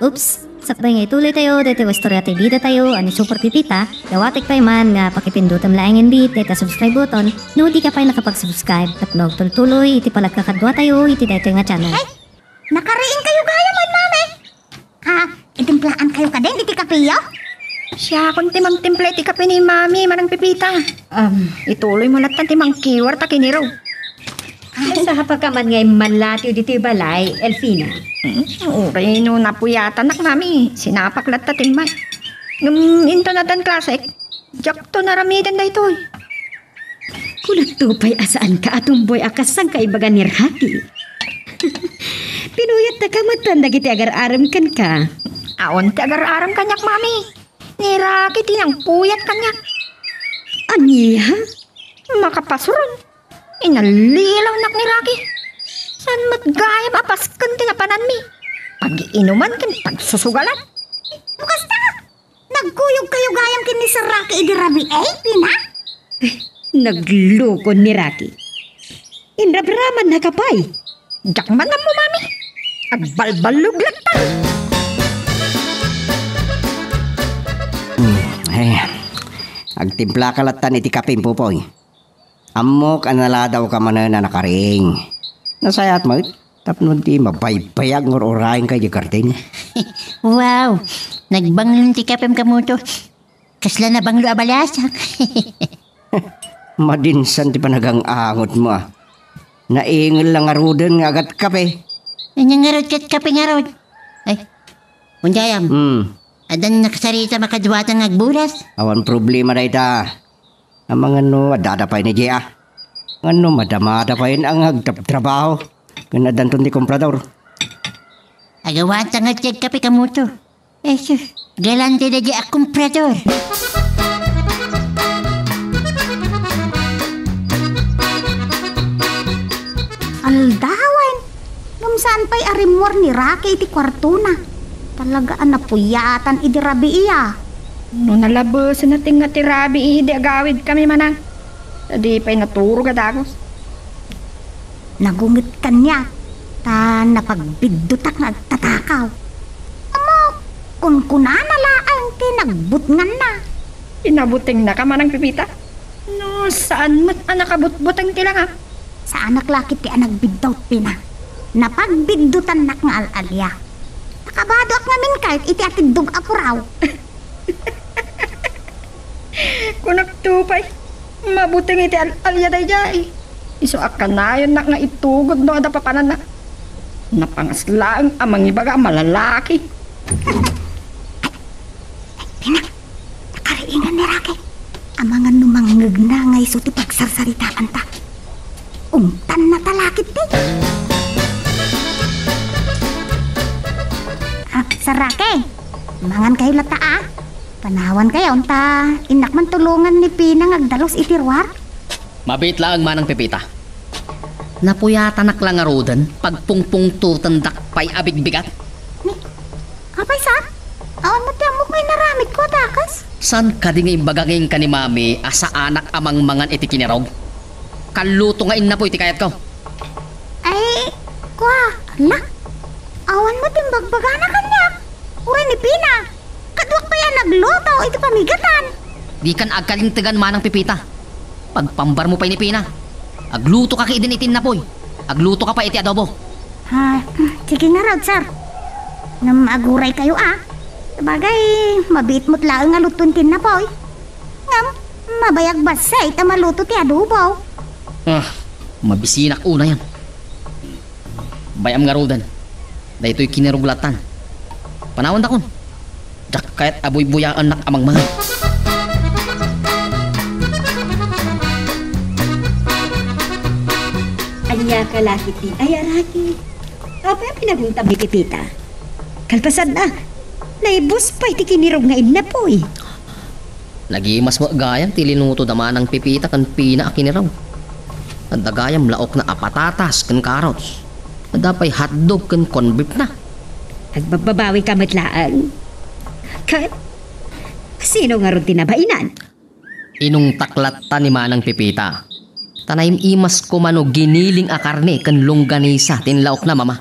Oops! Sakbay nga ituloytayo daytoy nga istorya ti bidatayo a ni Super Pepita, dawatek pay man nga pakipindutem laengen met dayta subscribe button no dika pay nakapag-subscribe tapno agtultuloy iti panagkakaduatayo iti daytoy nga channel. Ay, nakariingkayo gayam, Mami. Ah, itimplaankayo kadin iti kapeyo? Siakon ti mangtimpla iti kape ni Mami, Manang Pepita. Um, ituloymo latta ti mangkiwarta ken ni Ro. Nasapaka man nga immanlatiw ditoy balay, Elfina? Hmm, uray no napuyatannak, Mami. Sinapak latta ti imman. Ngem inton addan klasek, diakto naramiden daytoy. Kunakto pay a saanka a tumboy a kas sangkaibagan ni Rocky. Pinuyattaka metten dagiti agar-arem kenka. Awan ti agar-arem kaniak, Mami. Ni Rocky ti nangpuyat kaniak. Ania? Makapasuron. Inallilawnak ni Rocky. Saan met gayam a pasken ti napananmi? Pag-iinuman ken pagsusugalan. No kasta, nagkuyogkayo gayam ken ni Sir Rocky idi rabii, Pina? Nagloko ni Rocky. Inrabraman na ka pay. Diak man ammo, Mami. Agbalballog latta. Hmm, eh, agtimplaka lattan iti kapem, Popoy. Ammok a naladawka manen a nakariing. Nasayaat met tapno di mabaybayag nga ur-urayenka idiay garden. Wow! Nagbanglon ti kapem, Kamuto. Kasla nabanglo a balasak. Madinsan ti panagang-angotmo, a. Naingel la ngaruden nga agatkape. Ania ngarud ket kape ngarud? Ay, unjayam. Hmm. Addan nakasarita makaduatan nga agburas? Awan problema dayta. Amangan no adda pay ni Jia. Ngano madamada pay nga agtrabtrabaho ken addanton ti komprador. Agawanta nga ti agkape, Kamuto. Eh, sus, galante da di a komprador. Aldawen, ngem saan pay a rimmuar ni Rocky iti kuartona. Talaga a napuyatan idi rabii, a. No nalabesen a tinga ti rabii idi agawidkami, Manang, ta di pay naturog a dagus. Nagunget kaniak, ta napagbiddutak nga agtatakaw. Ammo, kunkunana laeng ti nagbutnganna. Pinabutengnaka, Manang Pepita? No saan met a nakabutbuteng ti langak? Saanak la ketdi a nagbiddut, Pina. Napagbiddutannak nga al-alia. Nakabadoak ngamin kayat iti atiddog a puraw. Kunakto pay, mabuteng iti al-alia daydiay. Isu a kanayonnak nga itugod no adda papananna. Napangas laeng a mangibaga a malalaki. Ay, Pina, nakariingan ni Rocky. Amangan no mangngegna nga isu ti pagsarsaritaanta. Awan kayon ta innak man tulongan ni Pina nga agdalus iti ruar. Mabiit laeng, Manang Pepita. Napuyatanak la ngaruden, pagpungpungtotendak pay a bigbigat. Ni, apay saan? Awan met ti ammok nga inaramidko a dakes. Saan kadi nga imbaga kenka ni Mami a saanak a mangmangan iti kinirog? Kalluto nga innapoy ti kayatko. Ay, kua, ala. Awan met imbagbagana kaniak. Uray ni Pina. Kaduak pay a nagluto iti pamigatan. Dikan agkalintegan, Manang Pepita. Pagpambarmo pay ni Pina. Aglutoka ketdin iti innapoy. Aglutoka pay iti adobo. Ah, sige ngarud, sir. Ngem aguraykayo a. Sabagay, mabiit met laeng a lutoen ti innapoy. Ngem, mabayag bassit a maluto ti adobo. Ah, mabisinak unayen. Bay-am ngaruden. Daytoy kinirog lattan. Panawendakon. Diak kayat a buybuyaennak a mangmangan. Ania ka la ketdi, ay a Raki? Apay a pinaguntam ni Pepita? Kalpasanna, naibus pay ti kinirog nga innapoy. Nagimas met gayam ti linuto da Manang Pepita ken Pina a kinirog. Adda gayam laokna a patatas ken carrots. Adda pay hotdog ken corned beef na. Agbabbabawika met laeng. Ket, sino ngarud ti nabainan? Inungtak latta ni Manang Pepita. Ta naim-imasko mano giniling a karne ken longganisa ti inlaokna, Mama.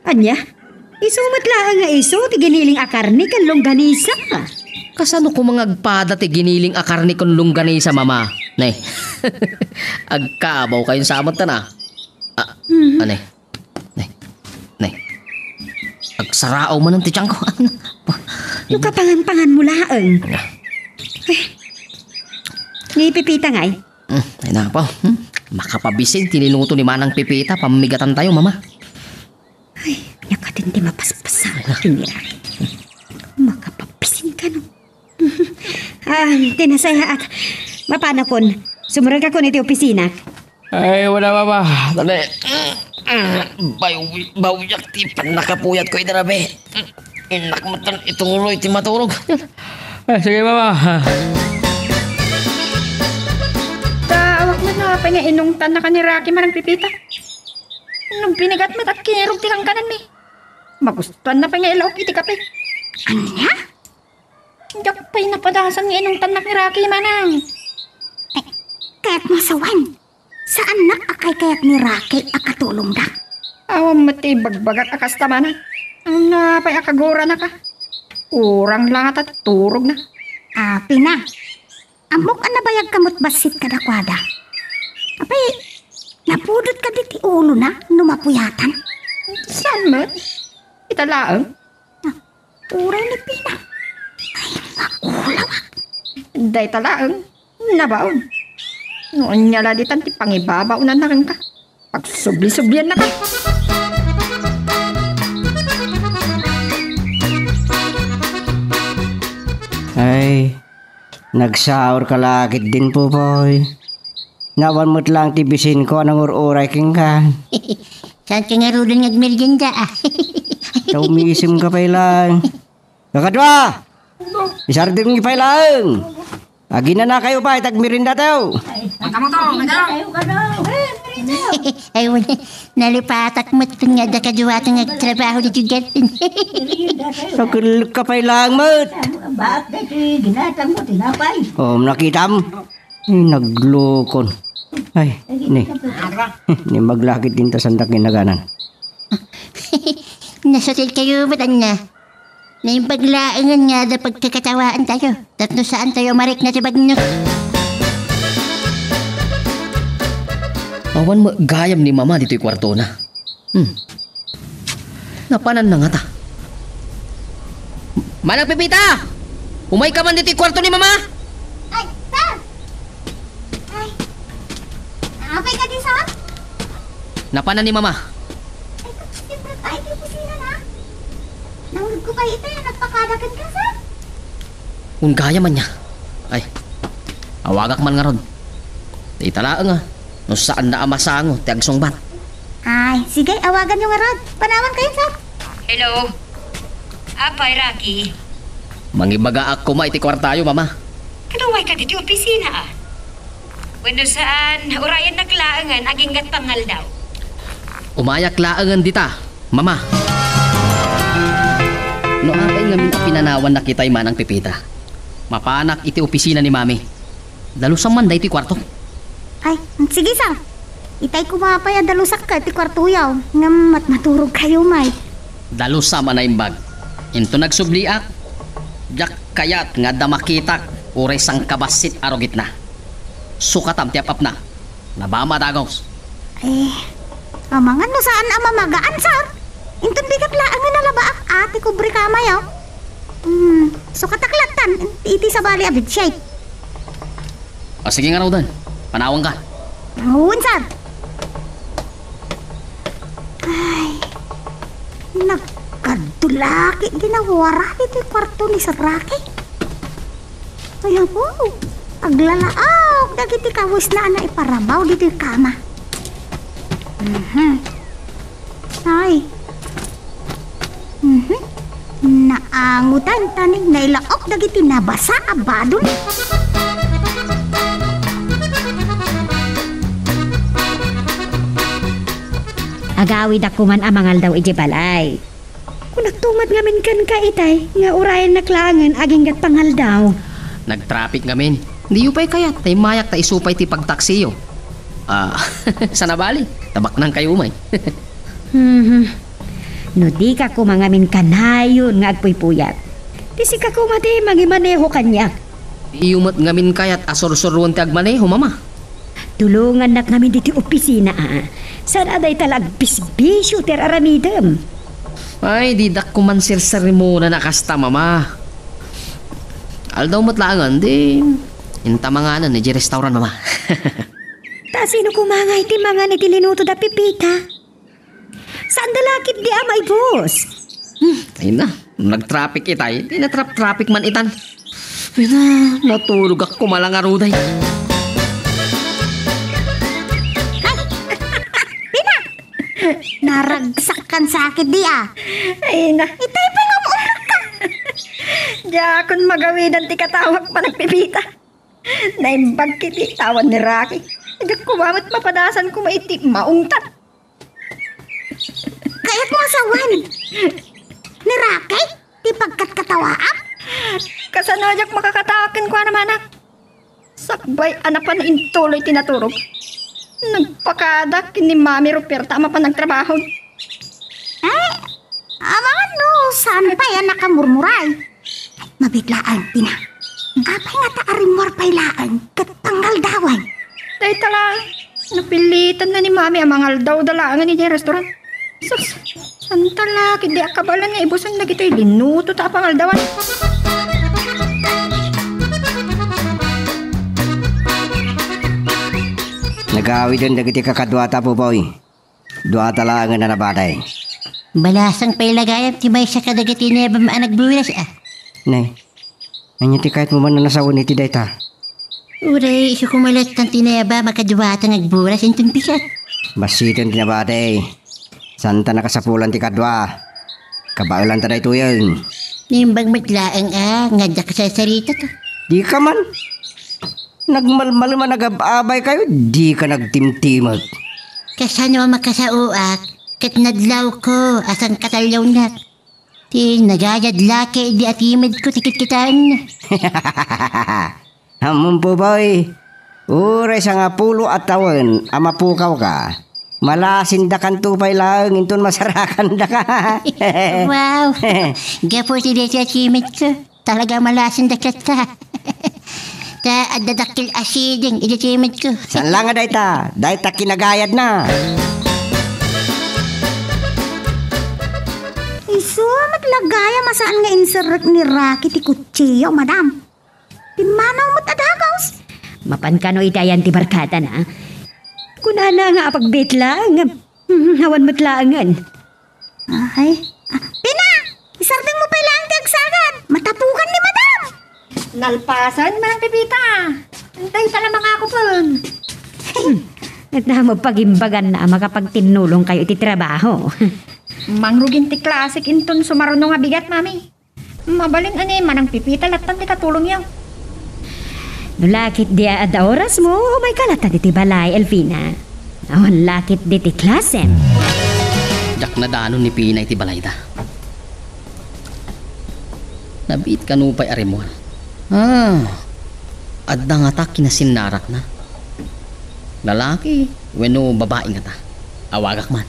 Ania? Isu met laeng nga isu ti giniling a karne ken longganisa. Kasano koma nga agpada ti giniling a karne ken longganisa, Mama? Ne. Agkabaw kayon sa met na. Ah, Mhm. Ane? Ne. Ne. Agsaraaw manen ti tiangko. No kapangan-panganmo laeng. Ah. Eh. Ni Pepita ngay? Hmm, ay napa. Hmm. Makapabisin ti linuto ni Manang Pepita, pammigatantayo, Mama. Ay, nakatin ti mapaspasaw, kinira. Makapabisin kano. Ah, ti nasayaat. Mapanakon. Sumrekakon iti opisina. Ay, wala, Mama. Tani, bawi-, bawiak ti pannakapuyatko iti rabii. Innak met itungloy ti maturog. Ay, sige, Mama. Ta, awak met no apay nga inungtannaka ni Raki, Manang Pepita. No binigat met a kinirog ti kankananmi. Magustuanna pay nga ilaok iti kape. Ania? Diak pay napadasan nga inungtannak ni Raki, Manang. Eh, kayatmo a sawen, saannak a kaykayat ni Raki a katulongda. Awan met ti ibagbagak a kasta, Manang. Apay a kaguranaka? Urang la ngata ti turogna. Apay na. Ammok a nabayagka met bassit kadakuada. Apay, napudot kadi ti ulona no mapuyatan? Saan met? Ita laeng. Ah, uray ni Pina. Ay, makulawak. Dayta laeng, nabaon. No ania la ditan ti pangibabaonanna kenka. Pagsubli-subliannaka. Ay, nagsaurka la ketdin, Popoy. Awan met laeng ti bisinko a nangur-uray kenka. Saanka ngaruden nga agmerienda, ah. Ta umisimka pay laeng. Kakadua! Isardengmi pay laeng. Aginanakayo pay, ta agmeriendatayo. Ay, ay, wala. Nalipatak met nga adda kaduato nga agtrabaho ditoy garden. Sakellekka pay laeng met. Baak daytoy ginatangmo, tinapay. Oh, nakitam? Ay, naglukon. Ay, ni. Ni maglakit din ta sandak inaganan. Nasatil kayo, ba't anya? Naimbag laengen nga adda pagkakatawaantayo, tapno saantayo marikna ti bagno. Awan met gayam ni Mama ditoy kuartona. Hmm. Napananna ngata. Manang Pepita! Umayka man ditoy kuarto ni Mama! Ay, sir! Ay, apay kadi, sir? Napanan ni Mama. Ay, siyempre, ay, ti kusina na. Nangugko pay ita, nagpakada kenka, sir? Wen gayam ania. Ay, awagak man ngarud. Dayta laeng, ah. No saanda a masango ti agsungbat. Ay, sige, awaganyo ngarud. Panawankayon, sir. Hello. Apay, Rocky. Mangibagaak koma iti kuartayo, Mama. Kano umayka ditoy opisina, a? Wenno saan, urayennak laengen agingga't pangaldaw. Umayak laengen dita, Mama. No apay ngamin a pinanawannak itay, Manang Pepita, mapanak iti opisina ni Mami. Dalusam man daytoy kuarto. Ay, sige, sir. Itay koma pay a dalusak iti kuartoyo, ngem mat-, maturogkayo met. Dalusam a naimbag. Inton agsubliak, diak kayat nga adda makitak uray sangkabassit a rugitna. Sukatam ti ap-apna. Nabama a dagus. Eh, amangan no saan a mamagaan, sir. Inton bigat laengen a labaak a ti kubre kamayo. Hmm, sukatak lattan iti sabali a bedsheet. O, sige ngaruden. Panawanka. Wen, sir. Ay, nagkadulaki ginawarami ti kuarto ni Sir Rocky. Ay, apo, aglalaok dagiti kawesna a naiparamaw ditoy kama. Mhm. Ay. Mhm. Naangutan ta ni nailaok dagiti nabasa a badol. Agawidak koman a mangaldaw iti balay. Kunakto met ngamin kenka itay nga urayennak laengen agingga't pangaldaw. Nagtraffic ngamin. Diyo pay kayat ta immayak ta isu pay ti pagtaksiyo. Ah, saan a bali, tabaknangkayo met. Mhm. No dika koma ngamin kanayon nga agpuypuyat, ti sika koma ti mangimaneho kaniak. Diyo met ngamin kayat a sursuroen ti agmaneho, Mama. Tulongannak ngamin ditoy opisina, a. Saan a dayta la agbisbisio ti ar-aramidem. Ay, didak koman sirserimona a kasta, Mama. Aldaw met laengen, di inta manganen idiay restaurant, Mama. Ta sino koma ngay ti mangan iti linuto da Pepita? Saanda la ketdi a maibus. Hmm, ay na, nagtraffic itay, di natrap-traffic man itan. Ay na, natulogak koma la ngaruden. Ay, Pina! Naragsak kan sakit di, a. Ay na. Itay pay nga umulog ka. Diakon magawidan ti katawak, Manang Pepita. Naimbag ket ti tawan ni Rocky. Diak koma met mapadasan koma iti maungtan. Kayatmo a sawen ni Rocky ti pagkatkatawaak? Kasano a diak makakatawa kenkuana, Manang? Sakbay a napan intuloy ti naturog, nagpakada ken ni Mami Ruperta a mapan agtrabaho. Ay, amangan no saan pay a nakamurmuray. Mabiit laeng, Pina. Apay ngata a rimmuar pay laeng ket pangaldawen? Dayta la, napilitanna ni Mami a mangaldawda laengen idiay restaurant. Sus, saan ta la ketdi a kabaelan nga ibusen dagitoy linuto ta a pangaldawan. Nagawiden dagiti kakaduata, Pupoy. Duata laengen a nabadai. Balasang pay la gayam ti maysa kadagiti inebam a nagburas, a. Nay, ania ti kayatmo man a nasawen iti dayta? Uray isu koma lattan ti inebam a kaduata nga agburas inton bigat. Bassiten ti nabadai. Saanta nakasapulan ti kadua. Kabaelanta daytoyen. Naimbag met laeng a nga adda kasasarita to. Dika man. Nagmalmalem a nagab-abaykayo, dika nagtimtimek. Kasano a makasaoak ket nadlawko a sangkataliawnak? Ti nagayad la ketdi a timedko ti kitkitaenna. Ammom, Pupoy, uray sangapulo a tawen a mapukawka, malasindakanto pay laeng inton masarakandaka. Wow! Gapu iti daytoy a timedko. Talaga malasindak latta. Ta adda dakkel a siding iti timedko. Saan la nga dayta, dayta kinagayadna. Isu met la gayam a saan nga inserrek ni Rocky ti kutsiyo, madam. Pimmanaw met a dagus. Mapan kano iti ayan ti barkadana? Kunana nga apagbiit laeng. Hmm, awan met laengen. Ay. Ah, Pina! Isardengmo pay laeng ti agsagad! Matapukan ni Madam! Nalpasen, Manang Pepita! Dayta la mangakupen. Hmm. Ket namo pagimbaganna a makapagtinnulongkayo iti trabaho. Mangrugin ti klasik inton sumaruno nga bigat, Mami. Mabalin a ni Manang Pipita latta ti katulongyo. No la ketdi a adda orasmo, umayka latta ditoy balay, Elvina. Awan la ketdi ti klasem. Diak nadanon ni Pina iti balayda. Nabiit kano pay a rimmuar. Ah, adda ngata kinasinnarakna. Lalaki wenno babai ngata? Awagak man.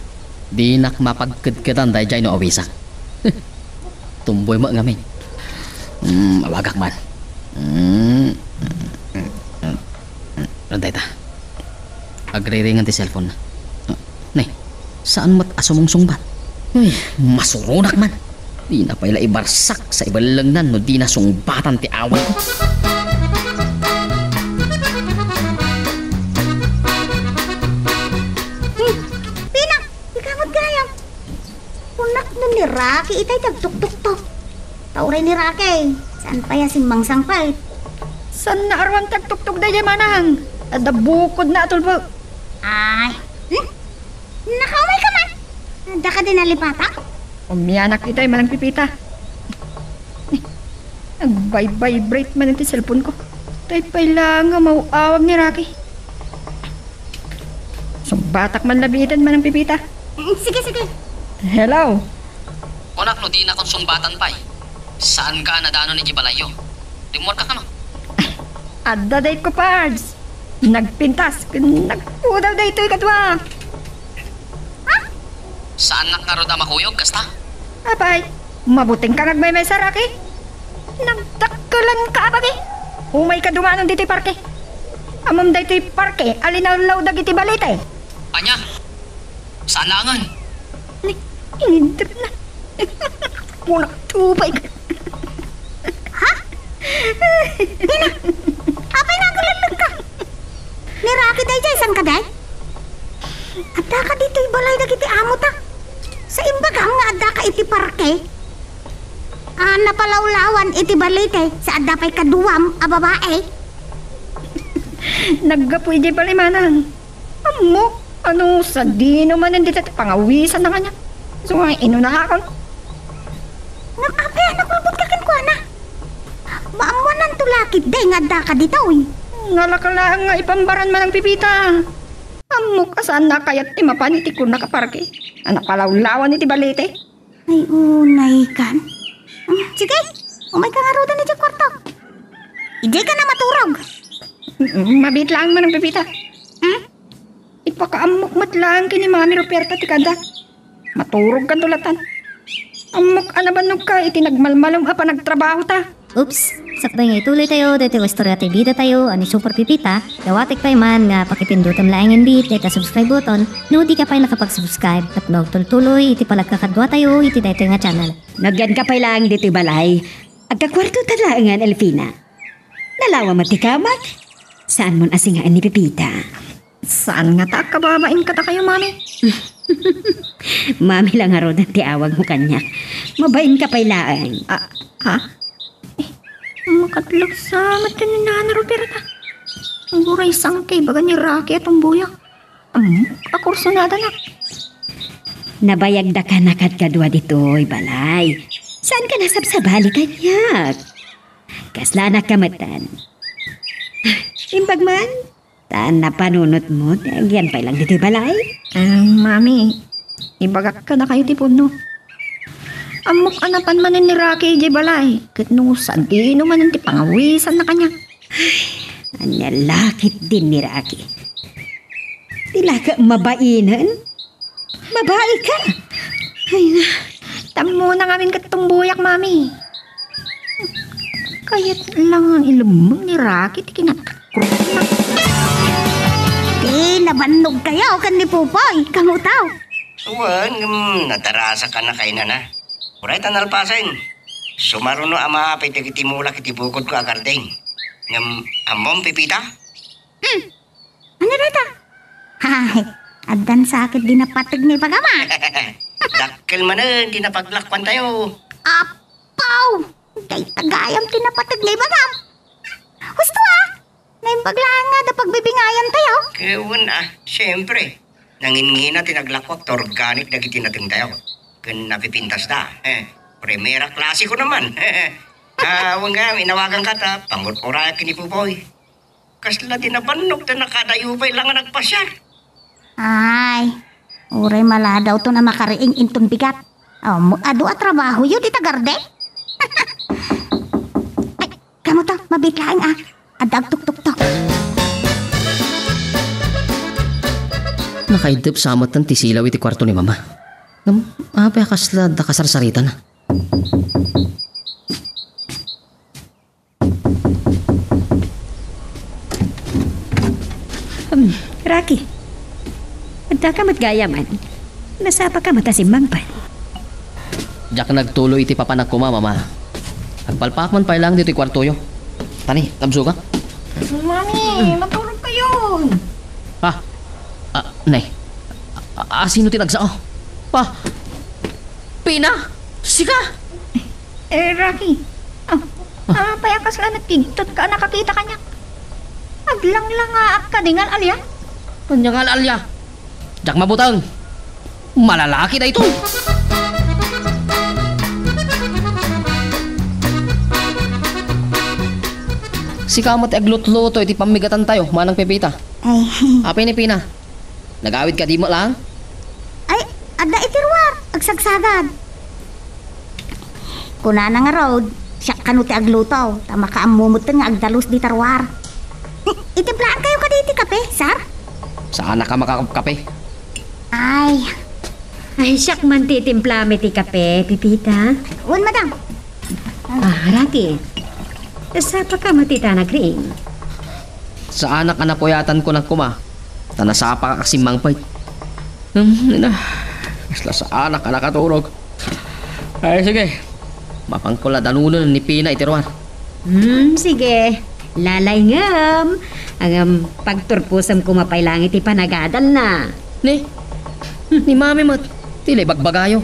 Dinak mapagkedkedan daydiay no awisak. Tumboy met ngamin. Hmm, awagak man. Hmm. Ano dayta? Agriringan ti cellphone na. Nay, saan met a sumungsungbat? Ay, masuronak man. Dina pay la ibarsak sa ibellengnan no dina sungbatan ti awag. Hmm, Pina, ikaw met gayam. Kunak no ni Rocky itay ti agtuktukto. Ta uray ni Rocky, saan pay a simmangsangpet? Saan nga aruan ti agtuktok daydiay, manang? Adda bukodna a tulbek. Ay, hmm? Nakaumay ka man? Adda kadi nalipatan? Umianak itay, Manang Pipita. Nag-vibrate man iti cellphone ko. Tay pay laeng nga maw-awag ni Rocky. Sungbatak man labitan, Manang Pipita. Mm, sige, sige. Hello? Kunak no dinakon sungbatan pay. Saanka a nadanon iti balayyo? Rimmuarka kano? Adda daytoy, Pards. Nagpintas ken nagpudaw daytoy kadua. Ha? Saannak ngarud a makuyog kasta? Apay, mabutingka nga agmaymaysa, Rocky. Nagdakkelanka a babai. Umayka dumanon ditoy parke. Ammom daytoy parke a linawlaw dagiti balete. Ania? Saan laengen? Ni, inintep na. Muna, tubay ka. Ha? Nina, apay nga agululog ka? Ni Rocky daydiay, saan ka, day? Addaka ditoy balay dagiti amo ta. Sa imbagam nga addaka iti parke? Ah, napalawlawan iti balete sa adda pay kaduam a babae. Naggapu idiay balay, manang. Ammok, ano, sadino manen dita ti pangawisan na kaniak. So nga, inunakon. Ngem apay a nakulbot ka kenkuana? Maammoananto la ketdi nga addaka ditoy. Ngalaka laeng nga ipambaran, Manang Pipita. Ammok a saan na kayat ti mapan iti kunak a parke a napalawlawan iti balete. Ay, unay kan. Mm, sige, umayka ngaruden idiay kuarto. Idiay ka na maturog. Mm, mabiit laeng, Manang Pipita. Hmm? Ipakaammok met laeng ken ni Mami Ruperta ti kada. Maturog kanto latan. Ammok a nabannogka iti nagmalmalem a panagtrabahota. Oops! Sakbay nga ituloytayo daytoy nga istorya ti bidatayo a ni Super Pipita, dawatek pay man nga pakipindutem laeng inbit dayta subscribe button no dika pay nakapag-subscribe tapno agtultuloy iti panagkakaduatayo iti daytoy nga channel. No agyanka pay laeng ditoy balay, agkakuartotan laengen, Elvina. Nalawa met ti kamak? Saanmon a singaen ni Pipita? Saan ngata a kababain kadakayo, Mami? Mami la ngaruden ti awagmo kaniak. Mabainka pay laeng. Ah, ha? Eh, makadlak sa met ken ni Nana Roberta. Uray sangkay ibaga ni Rocky a tumboyak. Ammok a kursunadanak. Nabayagdaka a kadkadua ditoy balay. Saanka a sabsabali kaniak? Kaslanak ka metten. Imbag man, ta napanunotmo ti agyan pay lang ditoy balay? Ah, Mami, ibagak kadakayo ti pudno. Ammok a napan manen ni Rocky idiay balay, ket no sadino manen ti pangawisanna kaniak. Ania la ketdin ni Rocky? Di la ka mabainen? Babaika? Ay na, tammona ngamin ket tumboyak, Mami. Kayat lang nga ilemmeng ni Rocky ti kinatakrukna. Ti nabannogkayo ken ni Popoy, kamo taw? Wen, ngem nadarasak a nakainana. Uray ta nalpasen. Sumaruno a maapit dagiti mulak iti bukodko a gardeng. Ngem ammom, Pipita? Hmm. Ania dayta? Ay, addan sakit di napateg nga ibagam, a. Dakkel manen ti napaglakuantayo. Apaw! Dayta gayam ti napateg nga ibagam. Husto, a. Naimbag laeng nga adda pagbibingayantayo. Ket wen, a, siempre. Nanginngina ti naglakuak ta organic dagiti natengtayo. Ken napipintasda. Eh. Primera klase ko naman. Ah, wen nga, inawagan ka ta, pangur-urayak ken ni Buboy. Kasla di nabannok ta nakadayo pay la nga nagpasiar. Ay, uray maladawton a makariing inton bigat. Oh, mu-, adu a trabahoyo dita garden? Ay, kamo to, mabiit laeng a. Adda agtuktuktok. Nakaiddep sa metten ti silaw iti kuarto ni Mama. Ngem, apay a kasla adda kasarsaritan? Hmm, Rocky, adda ka met gayam. Nasapa ka met a simmangpet. Diak nagtuloy iti papanak koma, Mama. Agpalpaak man pay laeng ditoy kuartoyo. Tani, tabsogak. Mami, matulog kayo. Ah, ah, nay. Ah, ah, sino ti nagsao? Pa, Pina? Sika? Eh, Rocky. Ah, ah, apay a kasla nagkigtot ka a nakakita kaniak? Aglanglangaak kadi nga al-alia? Ania nga al-alia? Diak mabuteng. Malalaki daytoy. Sika met ti aglutluto iti pammigatantayo, Manang Pepita. Ay. Apay ni Pina? Nagawid kadi met laeng? Ay, adda iti ruar, agsagsagad. Kunana ngarud, siak kano ti agluto, ta makaammo metten nga agdalus dita ruar. Itimplaankayo kadi iti kape, sir? Saanak a makakapkape. Ay. Ay, siak man ti itimplami ti kape, Pepita. Wen, madam. Ah, Rocky. Sapa ka met ita nagriing? Saanak a napuyatan ko na koma, ta nasapakak a simmangpet. Hmm, ina. Kasla saanak a nakaturog. Ay, sige. Mapanko la danunen ni Pina iti ruar. Hmm, sige. Lalayngem. Ngem, pagturposem koma pay laeng iti panagadalna. Ni? Ni Mami met. Ti la ibagbagayo.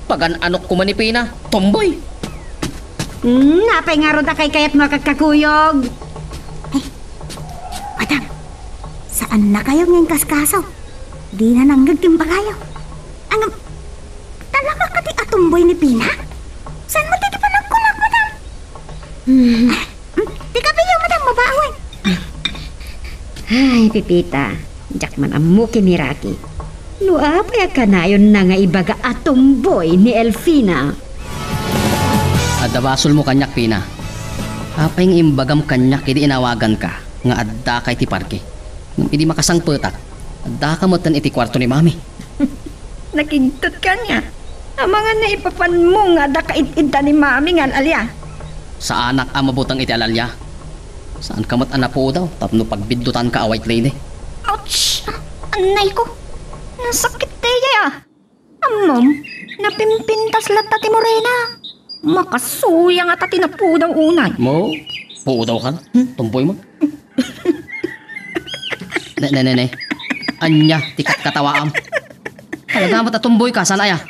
Pagan-anok koma ni Pina, tomboy. Hmm, apay ngarud a kaykayatmo a kakakuyog? Ay, madam, saannakayo nga inkaskaso. Dina nangngeg ti imbagayo. Ngem, talaga kadi a tomboy ni Pina? Saan met ti panagkunak, madam? Hmm. Ah, hmm, ti kapeyo, madam, mabawen. Ay, Pepita, diak man ammo ken ni Rocky. No apay a kanayonna nga ibaga a tomboy ni Elfina? Adda basolmo kaniak, Pina. Apay nga imbagam kaniak idi inawaganka nga addaka iti parke? Ngem idi makasangpetak, addaka metten iti kuarto ni Mami. Nakigtot ka ania? Amangan nga ipapanmo nga adda kaid-idda ni Mami nga al-alia. Saanak a mabuteng iti al-alia. Saanka met a napudaw tapno pagbiddutanka a white lady. Ouch! Annay ko! Nasakit daydiay a! Ammom, napimpintas latta ti morena. Makasuya ngata ti napudaw unay. Mo? Pudaw kan? Hmm? Tomboy mo? Ne, ne, ne, ne. Ania ti katkatawaam? Talaga met a tomboy ka, saan aya?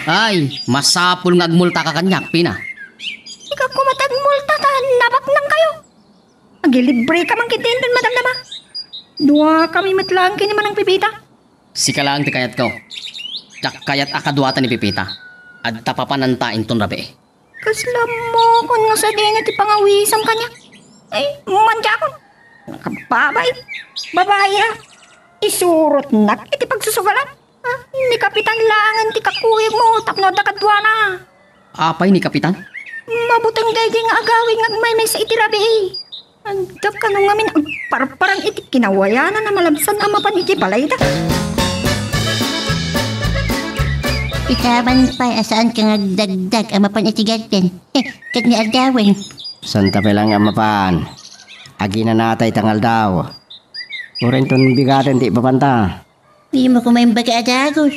Ay, masapul nga agmultaka kaniak, Pina. Ikaw koma ti agmulta ta nabaknangkayo. Agilibre ka man ketdi inton madamdama. Duakami met laeng ken ni Manang Pepita. Sika laeng ti kayatko. Diak kayat a kaduata ni Pepita. Adda papananta inton rabii. Kasla ammokon nga sadino ti pangawisam kaniak. Ay, mandiakon. Nakababay. Babai a. Isurotnak iti pagsusugalan. Ah, ni Kapitan laengen ti kakuyogmo tapno adda kaduana. Apay ni Kapitan? Mabuteng daydiay nga agawid nga agmaymaysa iti rabii. Adda kano ngamin agparparang iti kinawayanan a malabsan a mapan iti balayda. Itaman pay a saanka nga agdagdag a mapan iti garden. Eh, ket ni aldawen. Santa pay laeng a mapan. Aginanatay ta nga aldaw. Uray inton bigaten ti ipapanta. Dimo koma imbaga a dagus.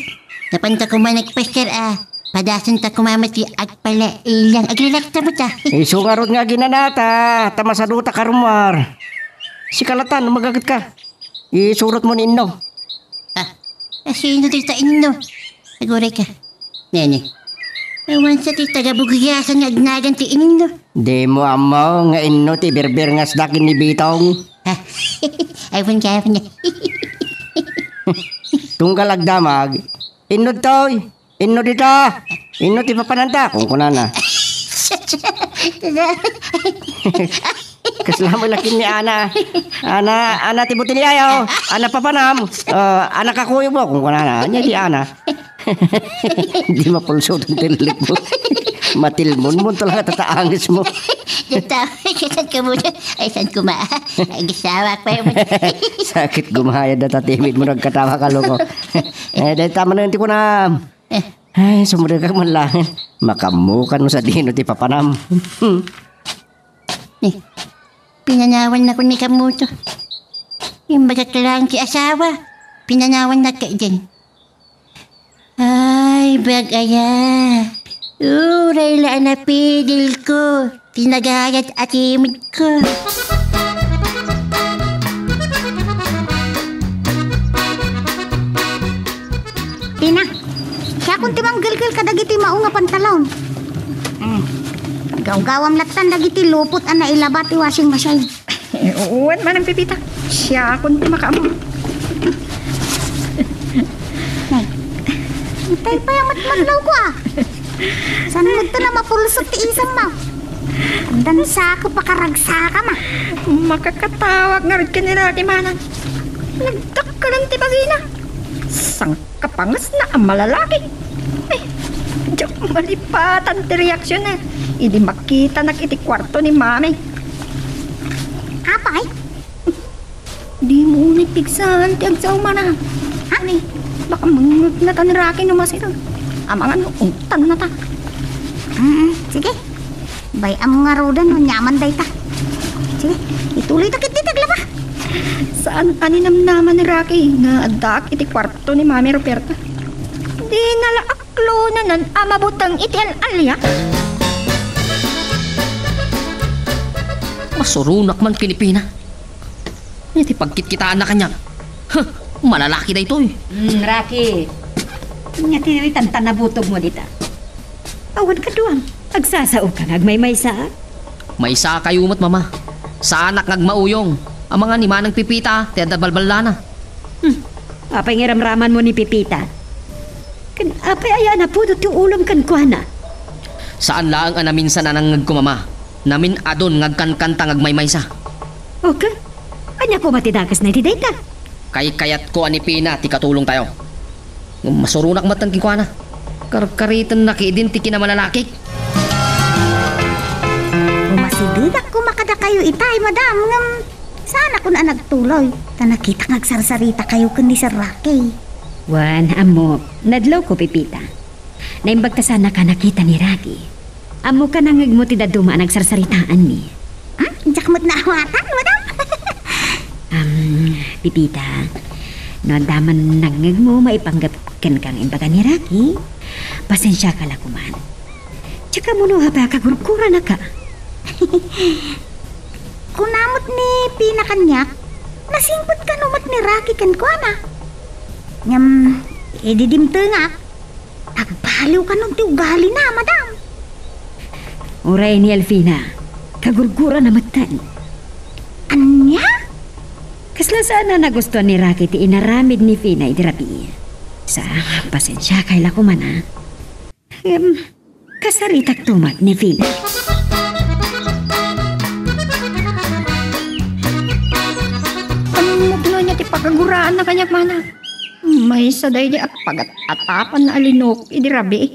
Napanta koma nagpasiar a. Padasenta koma met ti agpalailang. Agrilakta met a. Isu ngarud nga aginanata, ta masaduta karumar. Sika latta no magagetka. Isurotmo ni Inno. Ah, a sino dayta Inno? Aguray ka. Nene. Awan sa ti taga-Buguyasan nga agnagan ti Inno. Dimo ammo nga Inno ti birbirngasda ken ni Bitong? Ha? Awan ka, awan ka. Tunggal agdamag, Inno ditoy, Inno dita. "Inno ti papananta?" kunkunana. Kasla met laeng ni Ana. "Ana, Ana ti butiliayo. Ana papanam. Ah, Ana kakuyogmo," kunkunana. Ania di Ana. Di mapulso ti tillikmo. Matilmonmon talaga tataangesmo. Dita, kasat ka muna. Ay, saan ko ma-, ay, gasawak pa yun. Sakit gumayad na tatimid mo nagkatawa ka, loko. Eh, dahil tama na yun, ti kunam. Eh. Ay, sumurikak man lang. Makamukan mo sa dino ti papanam. Eh, pinanawan na ko ni Kamuto. Yung magkakalaang ti asawa, pinanawan na ka dyan. Ay, bagaya. Uray la a napidil ko. Tinagayat a timid ko. Tina, siakon ti manggelgel kadagiti mao nga pantalon. Hmm. Gawgawam lattan dagiti lupot a nailaba ti washing machine. Eh, uwan, Manang Pepita. Siakon ti makaammo. Nay, intay pay a matmadlaw ko, ah. Saan mo ito na mapulsot ti isang mo? Dansa ko, pakaragsa ka, ma. Makakatawag nga rod ken ni Rocky, Manang. Nagdakkelan ti bagina. Sang kapangasna a malalaki. Ay, diak malipatan ti reaksion na idi makitanak iti kuarto ni Mami. Apay? Dimo unay pigsaan ti agsao, Manang. Ha? Ni, baka mangngegnatan ni Rocky no masira. Amangan no untan na ta. Mm, sige. Bay-am ngaruden no aniaman dayta. Sige, ituloyta ketdi ti aglaba. Saan a ninamnama ni Rocky nga addaak iti kuarto ni Mami Ruperta. Dina la aklonanan a mabuteng iti al-alia. Masuronak man ken ni Pina. Iti pagkitkitaanna kaniak. Huh, malalaki daytoy. Hmm, Rocky. Ania ti ritan ta nabutogmo dita? Awan kaduam. Agsasaoka nga agmaymaysa? Maysakayo met, Mama. Saanak nga agmauyong. Amangan ni Manang Pepita ti adda balballana. Hmm. Apay nga iramramanmo ni Pepita? Ken apay aya a napudot ti ulom kenkuana? Saan laeng a naminsan a nangngegko, Mama. Namin-adon nga agkankanta nga agmaymaysa. Okay. Ania koma ti dakesna iti dayta? Kaykayatko a ni Pina ti katulongtayo. Ngem masuronak met kenkuana. Karkaritennak idin ti kinamalalakik. Umasidenak koma kadakayo itay, madam, ngem saanakon a nagtuloy, ta nakitak nga agsarsarita kayo ken ni Sir Rocky. Wen, ammok, nadlawko, Pepita. Naimbag ta saannak a nakita ni Rocky. Ammok a nangngegmo ti dadduma a nagsarsaritaanmi. Hmm? Diak met naawatan, madam. Am, Pepita, no adda man nangngegmo maipanggep kenka nga imbaga ni Rocky, pasensiaka la koman. Diak ammo no apay a kagurguranaka. Kuna met ni Pina kaniak, nasingpet kano met ni Rocky kenkuana. Ngem, idi dimtengak, agbaliw kano ti ugalina, madam. Uray ni Alfina, kagurgurana metten. Ania? Kasla saan a nagustuan ni Rocky ti inaramid ni Pina idi rabii. Sa, pasensiakay la koman, a. Em, kasaritak tumat ni Pina. Anong mukno niya ti pakaguraanna kaniak, mana? Maysa daydi a pagat-atapan a linok idi rabii.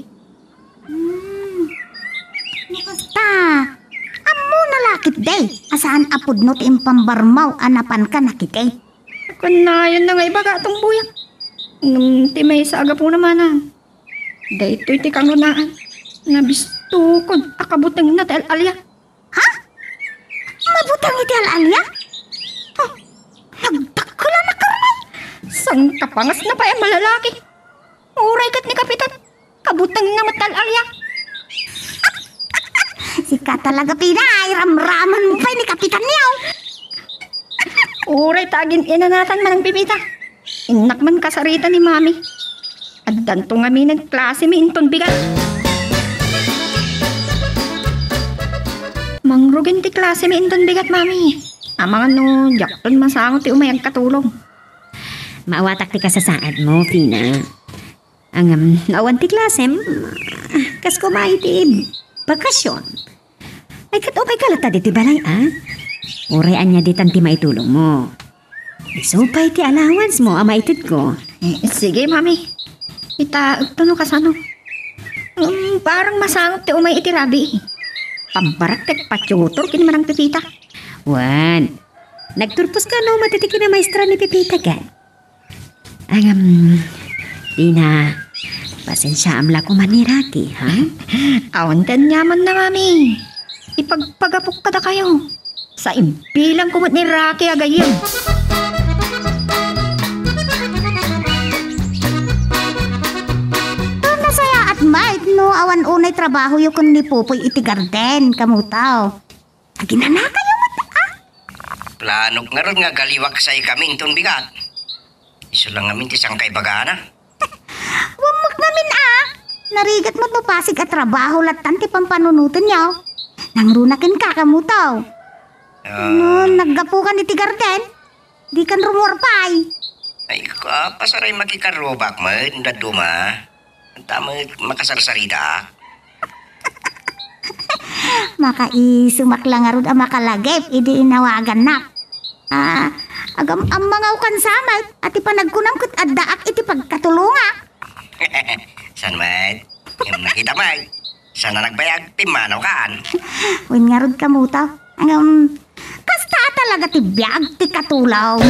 Hmm. Basta, ammona la ketdi a saan a pudno ti impambarmaw a napanka na ketdi. Kunnayon na nga ibaga a tumboyak. Ngem ti maysa a gapuna, mana. Daytoy ti kangrunaan. Nabistokon a kabutengna ti al-alia. Ha? Mabuteng iti al-alia? Oh, nagdakkel a nakarnay. Sangkapangasna pay a malalaki. Uray ket ni Kapitan, kabutengna met ti al-alia. Sika talaga, Pina, iramramanmo pay ni Kapitan niyo. Uray ta agin-inanatan, Manang Pepita. Innak man kasarita ni Mami. Addanto ngamin a klasemi inton bigat. Mangrugi ti klasemi inton bigat, Mami. Amangan no diakton masango ti umay agkatulong. Maawatak ti kasasaadmo, Pina. Ngem, no awan ti klasem, Kas kuma iti bakasyon. Ay, ket umayka latta ditoy balay, a? Uray ania ditan ti maitulongmo. Isu pay ti allowancemo a maitedko. Eh, sige, Mami. Itaekto no kasano. Um, parang masangot ti umay iti rabii. Pambarak ket patiutor ken manang Pepita. Wen, nagturposka no mati ti kinamaestra ni Pepita ket. Agam, Dina, pasensiaam la koma ni Rocky, ha? Awan ti aniamanna, Mami. Ipagpagapok kadakayo. Sa imbilang ko met ni Rocky a gayyem. Nasayaat met no awan unay trabahoyo ken ni Popoy iti garden, kamutaw. Aginanakayo met, a? Planok ngarud nga agaliwak say kami inton bigat. Isu lang ngamin ti sangkaibagana. Wen met ngamin, a. Narigat met no pasig a trabaho lattan ti pampanunotenyo. Nangruna kenka, kamutaw. Ah. No, naggapukan iti garden. Dikan rumuar pay. Ay, ka, pasaray makikarrubak met, dadduma. Anta met makasarsarita. Makaisumak la ngarud a makalagip idi inawagannak. A, agam-ammangaw kan samet, a ti panagkunam ket addaak iti pagkatulongak. Saan met? Ngem nakita met. Saan a nagbayag, timmanaw kan. Wen ngarud kamuto. Ngem, kasta a talaga ti biag ti katulong.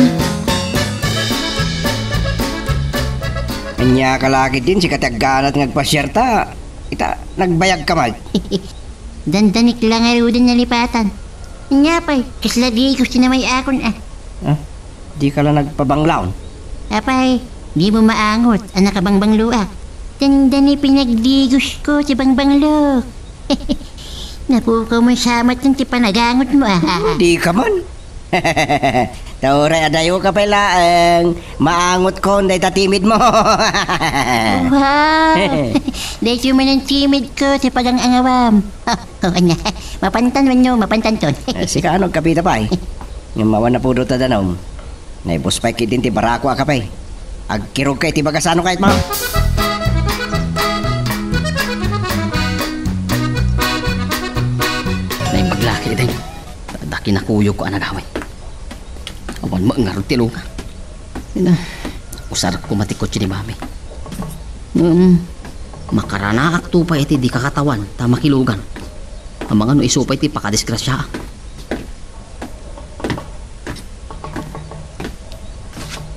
Ania ka la ketdin, sika ti agganat nga agpasiarta. Ita, nagbayag ka met. Dandanik la ngaruden nalipatan. Ania pay, kasla digos ti namay-akon, a. A, dika la nagpabanglaw? Apay, dimo maangot a nakabangbangloak. Dandani pinagdigosko ti bangbanglo. Napukaw mo samet ti panagangotmo, a. Dika man. Ta uray adayoka pay laeng, maangotkon dayta timidmo. Wow! Daytoy manen timidko ti pagang-angawam. O, ania, mapantan wenno mapantanton? Eh, sika, ano, agkapita pay? Ngem awan napudotta danum. Naibus pay ketdin ti barako a kape. Agkirogka iti bagas, ano kayatmo? Naimbag la ketdin. Adda kinakuyogko a nagawid. Awan met ngarud ti lunga. Ina, usarek koma ti kotse ni Mami. Ngem, makaranaakto pay iti di kakatawan ta makilugan. Amangan no isu pay ti pakadisgrasiaak.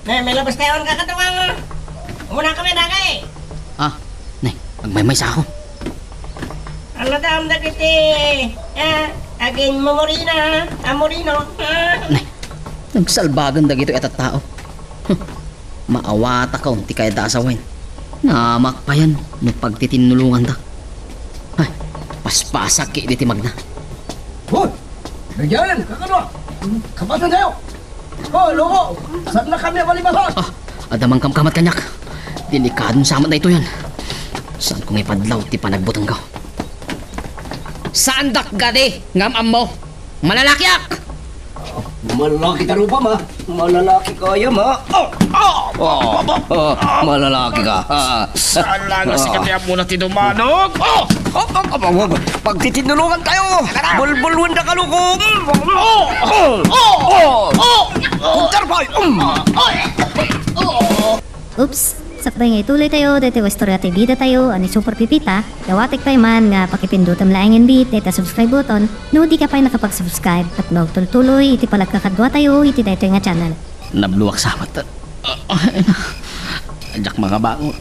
Ne, may labas tayo ang kakatuwang. Umuna kami, dagay. A, ne, agmaymaysako. Ano ta, ang dagiti, eh, agin momorina, amorino, ah. Ne, nagsalbagan dagitoy a tattao. Huh, maawatakon ti kayatda a sawen. Namakpayan no pagtitinnulonganda. Ay, paspasak ket iti magna. Hoy! Nagyan, kakano? Kapasan tayo! Hoy, loko! Saan na kami malipasan? A, adda mangkamkamat kaniak. Delikadon sa met daytoyen. Saanko nga ipadlaw ti panagbutengko? Saandak gadi nga am-ammo. Malalakiak! Malalaki ta rupam, a. Malalaki kayam, a. O, o, o, o, malalaki ka. A. Saan la nga sika ti ammona ti dumanog? O, o, o, o, o, pagtitinulongan tayo. Bulbulwenda ka, loko. O, o, o, o. Kunterpay. Oops! Sakbay nga ituloy tayo daytoy nga istorya ti bida tayo a ni Super Pepita, dawatek pay man nga pakipindutem laengen bit dayta subscribe button no dika pay nakapag-subscribe tapno agtultuloy iti panagkakadua tayo iti daytoy nga channel. Nabloak sa met. Diak makabangon.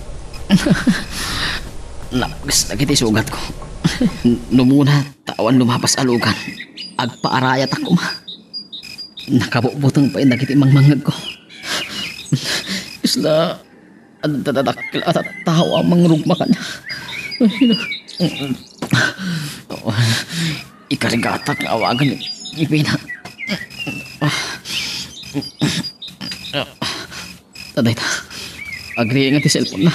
Napkes dagiti sugatko. Numuna ta awan lumapas a lugan. Agpaarayatak koma. Nakabutbuteng pay dagiti mangmangngegko. Isla, adda dakkel a tattao a mangrugma kaniak. Ikarigatak nga awagan ni Pina. Taday ta. Agriingan ti cellphone na.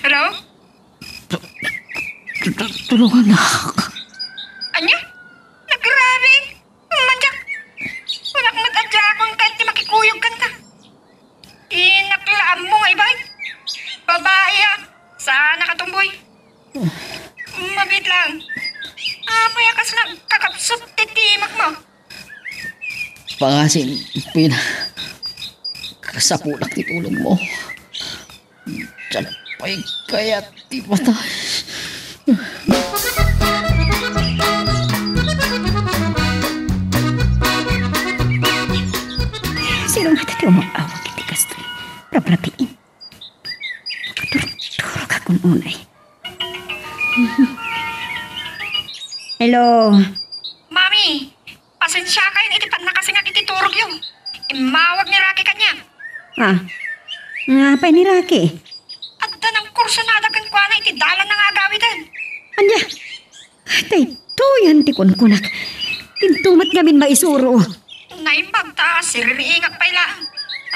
Hello? Tu-, tu-, tu-, tulungan na. Ania? Nagrabi! Manyak! Wala met a diakon ken ti makikuyog kanta. Inaklaan mo nga ibay. Babae, a. Saan nakatumboy? Mabiit lang. Apay a kasla kakapsut ti timakmo? Pangasim, Pina. Kasapulak ti tulongmo. Diak pay kayat ti patay. Sino nga ti umaawag iti kastoy? Rabrabiin. Turog-turogak unay. Hello. Mami, pasensiakayon iti pannakasingak iti turogyo. Immawag ni Rocky kaniak. Ah, nga pay ni Rocky? Adda nangkursunada kenkuana iti dalanna nga agawiden. Ania? Daytoyen ti kunkunak. Dinto met ngamin maisuro. Naimbag ta siririingak pay laeng.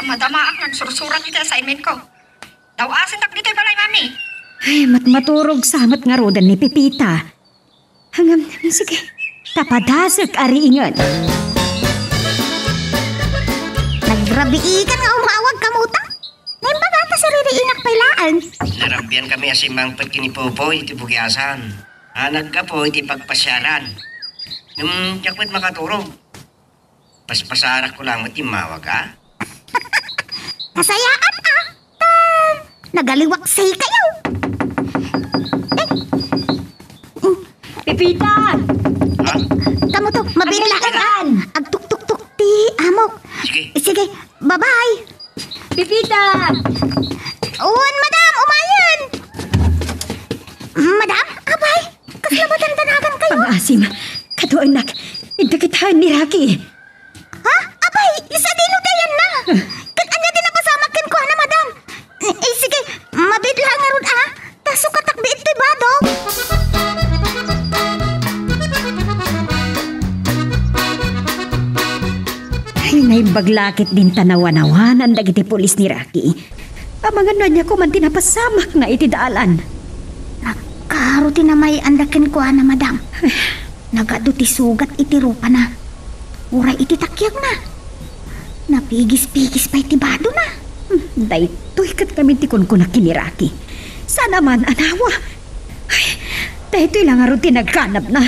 Madamaak nga agsursurat iti assignmentko. Daw-asendak ditoy balay, Mami. Ay, matmaturog sa met ngaruden ni Pepita. Ngem, sige, ta padasek a riingen. Nagrabiikan nga umawag kamo ta? Naimbag ta siririingak pay laeng. Narabian kami a simmangpet ken ni Popoy iti bugiasan a naggapu iti pagpasiaran. Ngem diak met makaturog. Paspasarakko laeng met immawag, a? Kasayaan, a? Ta, nagaliwak say kayo. Eh. Mm. Pepita! Ha? Kamo to, mabiit laeng, a? Agtuktuktok ti amok. Sige. Sige, bye-bye. Pepita! Wen, madam, umayen! Madam, apay, kasla ba dandanagan kayo? Pangasim, kaduaennak, idda kitaen ni Rocky. Ha? Apay, sadino ti ayanna? Ket ania ti napasamak kenkuana, madam? Eh, sige, mabiit laeng ngarud, a? Ta sukatak biit toy bado. Ay, naimbag la ketdin ta nawan-awanan dagiti pulis ni Rocky. Amangan no ania koma ti napasamakna iti dalan. Nagkaro ti namay-anda kenkuana, madam. Nagadu ti sugat iti rupana. Uray iti takiagna. Napigis-pigis pay ti badona. Hmm, daytoy ket ngamin ti kunkunak ken ni Rocky. Saan a man a nawa. Ay, daytoy la ngarud ti nagganabna.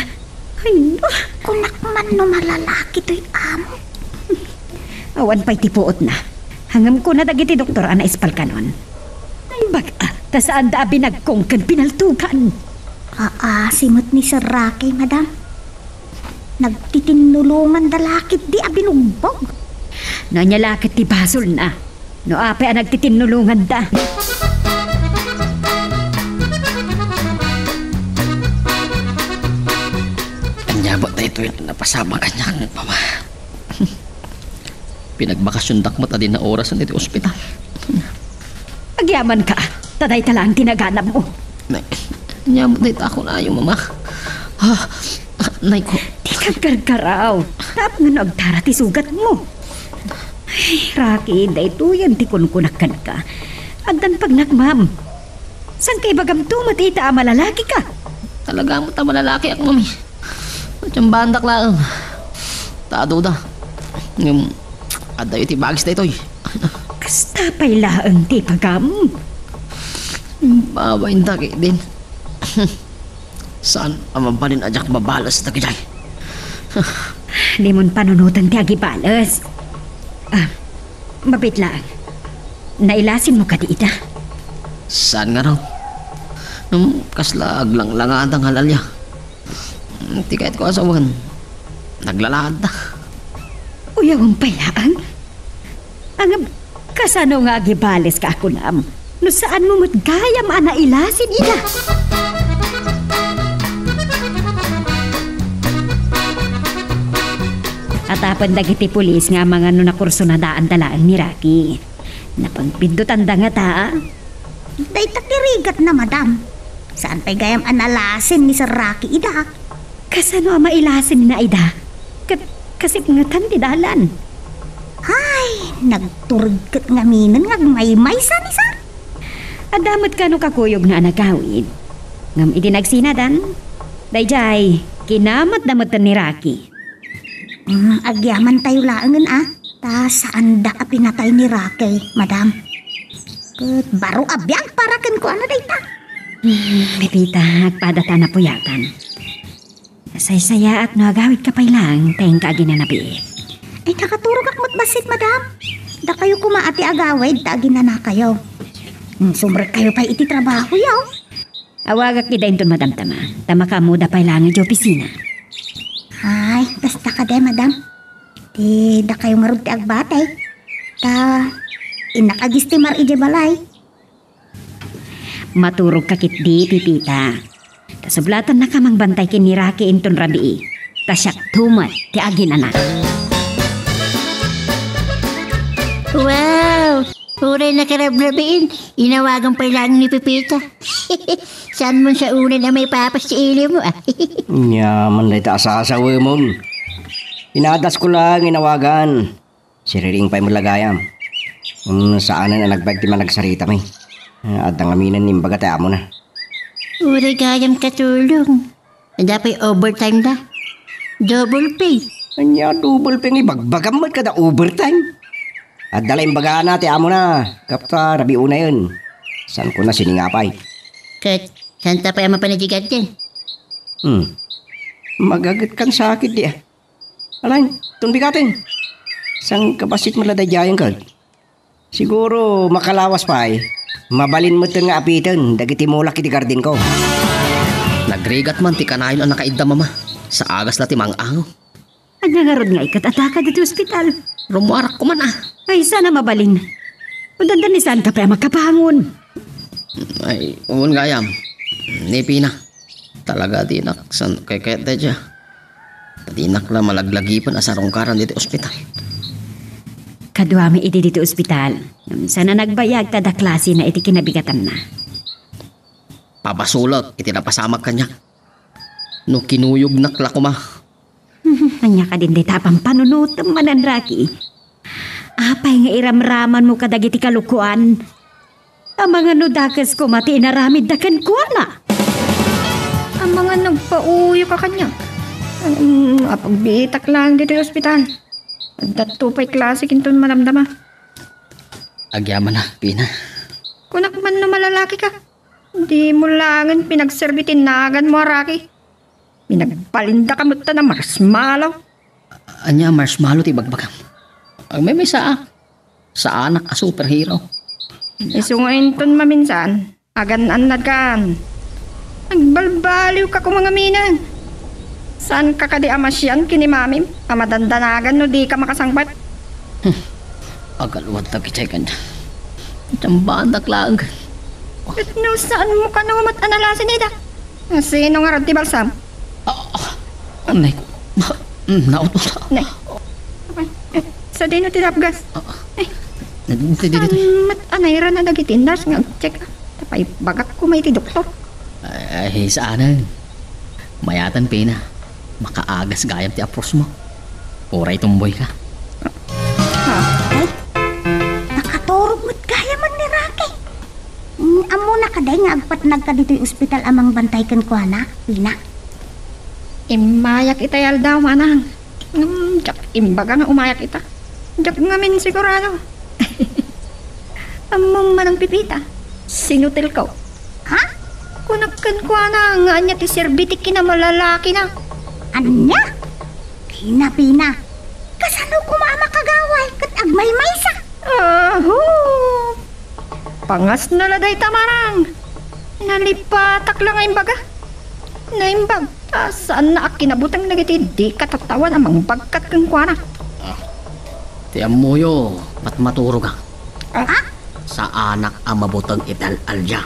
Ay, no. Kunak man no malalaki toy amo. Awan pay ti puotna. Ngem kuna dagiti doktor a naispalkanon. Naimbag, a, ta saanda a binagkong ken pinaltugan. Aasi met ni Sir Rocky, madam. Nagtitinnulonganda la ketdi a binugbog. No ania la ket ti basolna? No apay a nagtitinnulonganda? Ania met daytoy napasamak kaniak, mama? Pinagbakasiondak met a di naorasen iti ospital. Agyamanka, ta dayta laeng ti naganabmo. Nay, ania met dayta a kunayo, mama? Ah, nay ko. Dika agkarkaraw. Tapno agtara ti sugatmo. Ay, Rocky, daytoyen ti kunkunak kenka. Addan pagnakmam. Saanka ibagamto met ita a malalakika? Talaga met a malalakiak, mami. Natsambaandak laeng. Ta aduda. Ngem, adda iti bagis daytoy. Kasta pay laeng ti ipagam. Babainda ketdin. Saan a mabalin a diak mabales dagijay. Dimon panunoten ti agibales. Ah, mabiit laeng. Nailasinmo kadi ida? Saan ngarud. Hmm, kasla aglanglangadang a lalia. Ti kayatko a sawen, naglalaadda. Uyawen pay laeng? Ngem, kasano nga agibaleska a kunam? No saanmo met gayam a nailasin ida? Atapen dagiti pulis nga amangan no nakursunadaanda laeng ni Rocky. Napagbiddutanda ngata, a? Dayta ti rigatna, madam. Saan pay gayam a nalasin ni Sir Rocky ida? Kasano a mailasinna ida? Ket kasipngetan ti dalan. Ay, nagturgket ngaminen nga agmaymaysa ni Sir. Adda met kano kakuyogna a nagawid. Ngem idi nagsinadan, daydiay, kinamatda metten ni Rocky. Mm, agyamantayo laengen, a, ta saanda a pinatay ni Rocky, madam. Ket baro a biag para kenkuana dayta. Hmm, Pepita, agpada ta napuyatan. Nasaysayaat no agawidka pay laeng ta inka aginanabiit. Ay, nakaturogak met bassit, madam. Dakayo koma a ti agawid ta aginanakayo. Hmm, sumrekkayo pay iti trabahoyo. Awagak ida inton madamdama, ta makaammoda pay laeng idiay opisina. Ay, kasta kadi, madam. Ti dakayo ngarud ti agbatay. Ta, innak agistimar idiay balay. Maturogka ketdi, Pepita. Ta sublatannaka a mangbantay ken ni Rocky inton rabii. Ta siakto met ti aginanak. Wow! Uray nakarabrabiin, inawagan pay laeng ni Pepita. Saan mo sa unan a maipapas ti ilim mo, ah? Ania man dayta a sasawemon. Inadasko laeng inawagan. Siriring pay met la gayam. Hmm, saanen a nagbaeg ti managsarita mi. Ah, adda ngamin imbaga ti amona. Uray gayam katulong. Adda pay overtime da. Double pay. Ania double pay nga ibagbagam met kada overtime? Adda la imbagana ti amona, gapu ta rabii unayen. Saan ko na sining apay. Ket, saan ta pay a mapan idiay garden? Hmm. Magadetkan sakit di, ah. Alaen, tunbikaten. Saan ka bassit met la daydiayen ket? Siguro, makalawas pay. Mabalin metten nga apiten dagiti mulak iti gardenko. Nagrigat man ti kanayon a nakaidda, Mama. Saagas la ti mang-angaw. Ania ngarud nga ikat a taka ditoy ospital? Rummuarak koma, ah. Ay, saan a mabalin. Dandan ni saan ka pay a makabangon. Ay, wen gayam. Ni Pina. Talaga dinak san kaykayat daydiay. Ta dinak la malaglagipen a sarungkaran ditoy ospital. Kaduami idi ditoy ospital. Saan a nagbayag ta adda klasena iti kinabigatanna. Pabasolek iti napasamak kaniak. No kinuyognak la koma. Ania kadin dayta a pampanunotem manen, Rocky? Apay nga iramramanmo kadagiti kalokoan? Amangan no dakes koma ti inaramidda kenkuana? Amangan nagpauyoka kaniak. Mm, apagbiitak laeng ditoy ospital. Adda to pay klasek inton madamdama. Agyamanak, Pina. Kunak man no malalakika. Dimo laengen pinagserbi ti naganmo a Rocky. Pinagbalindaka met ta na marshmallow. Ania a marshmallow ti ibagbagam? Agmaymaysaak. Saanak a superhero. Isu nga inton maminsan, agan-annadkan. Agbalbaliwka koma ngamin. Saanka kadi a masian ken ni mamim a madandanagan no dika makasangpet? Hmm. Agaluad dagiti kanya. Itambaandak laeng. Ket no saanmo kano met a nalasin ida? Sino ngarud ti balsam? Ah, ah, anay ko. Mm, nautota. Nay. Sadino ti dapgas? Ah, eh, dito, dito. Saan met a nairana dagiti nurse nga agcheck? Tapay bagak koma iti doktor. Ay, saanen. Mayatan, Pina. Makaagas gayam ti apros mo. Uray tumboy ka. Ha? Ay, nakaturog met gayam ni Rocky. Mm, ammona kadi nga agpatnagka ditoy ospital a mangbantay kenkuana, Pina? Immayak itay aldaw, manang. Ngem diak imbaga nga umayak ita. Diak ngamin sigurado. Ammom, Manang Pepita, sinutelko. Ha? Kunak kenkuana nga ania ti serbi ti kinamalalakina. Ania? Pina, Pina. Kasano koma a makagaway ket agmaymaysa? Aho! Pangasna la dayta, manang. Nalipatak la nga imbaga. Naimbag, ta saanna a kinabuteng dagiti di katattawan a mangbagkat kenkuana. Ah, ti ammoyo, patmaturogak. Ah? Saanak a mabuteng iti al-aldia.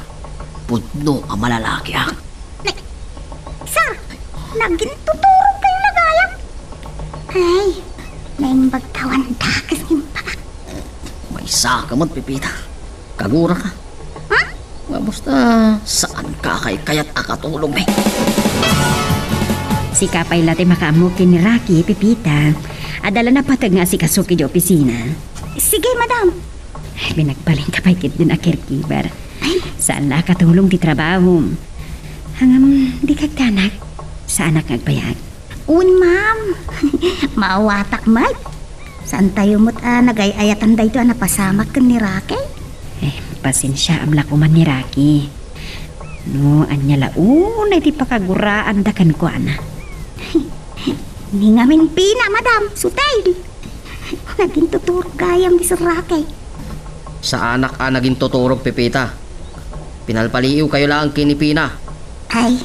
Pudno a malalakiak. Nay, sir, nagintuturog kayo na gayam. Ay, naimbag tawan dakes nga imbagak. Maysa ka met, Pepita. Kagura ka. Ha? Nga basta saan ka kaykayat a katulong, eh. Sika pay la ti makaammo ken ni Rocky, Pepita. Adda la napateg nga asikaso idiay opisina. Sige, madam. Binagbalin ka pay ketdin a caregiver. Ay. Saan la a katulong ti trabahom. Ngem, dika agdanag. Saanak nga agbayag. Wen, ma'am. Maawatak met. Saantayo met a nagay-ayatan daytoy a napasamak ken ni Rocky? Eh, pasensiaam la koma ni Rocky. No ania la unay ti pakaguraanda kenkuana. Ni ngamin Pina, madam, sutel. Nagintuturog gayam ni Sir Rocky. Saanak a nagintuturog, Pepita. Pinalpaliiwkayo laeng ken ni Pina. Ay.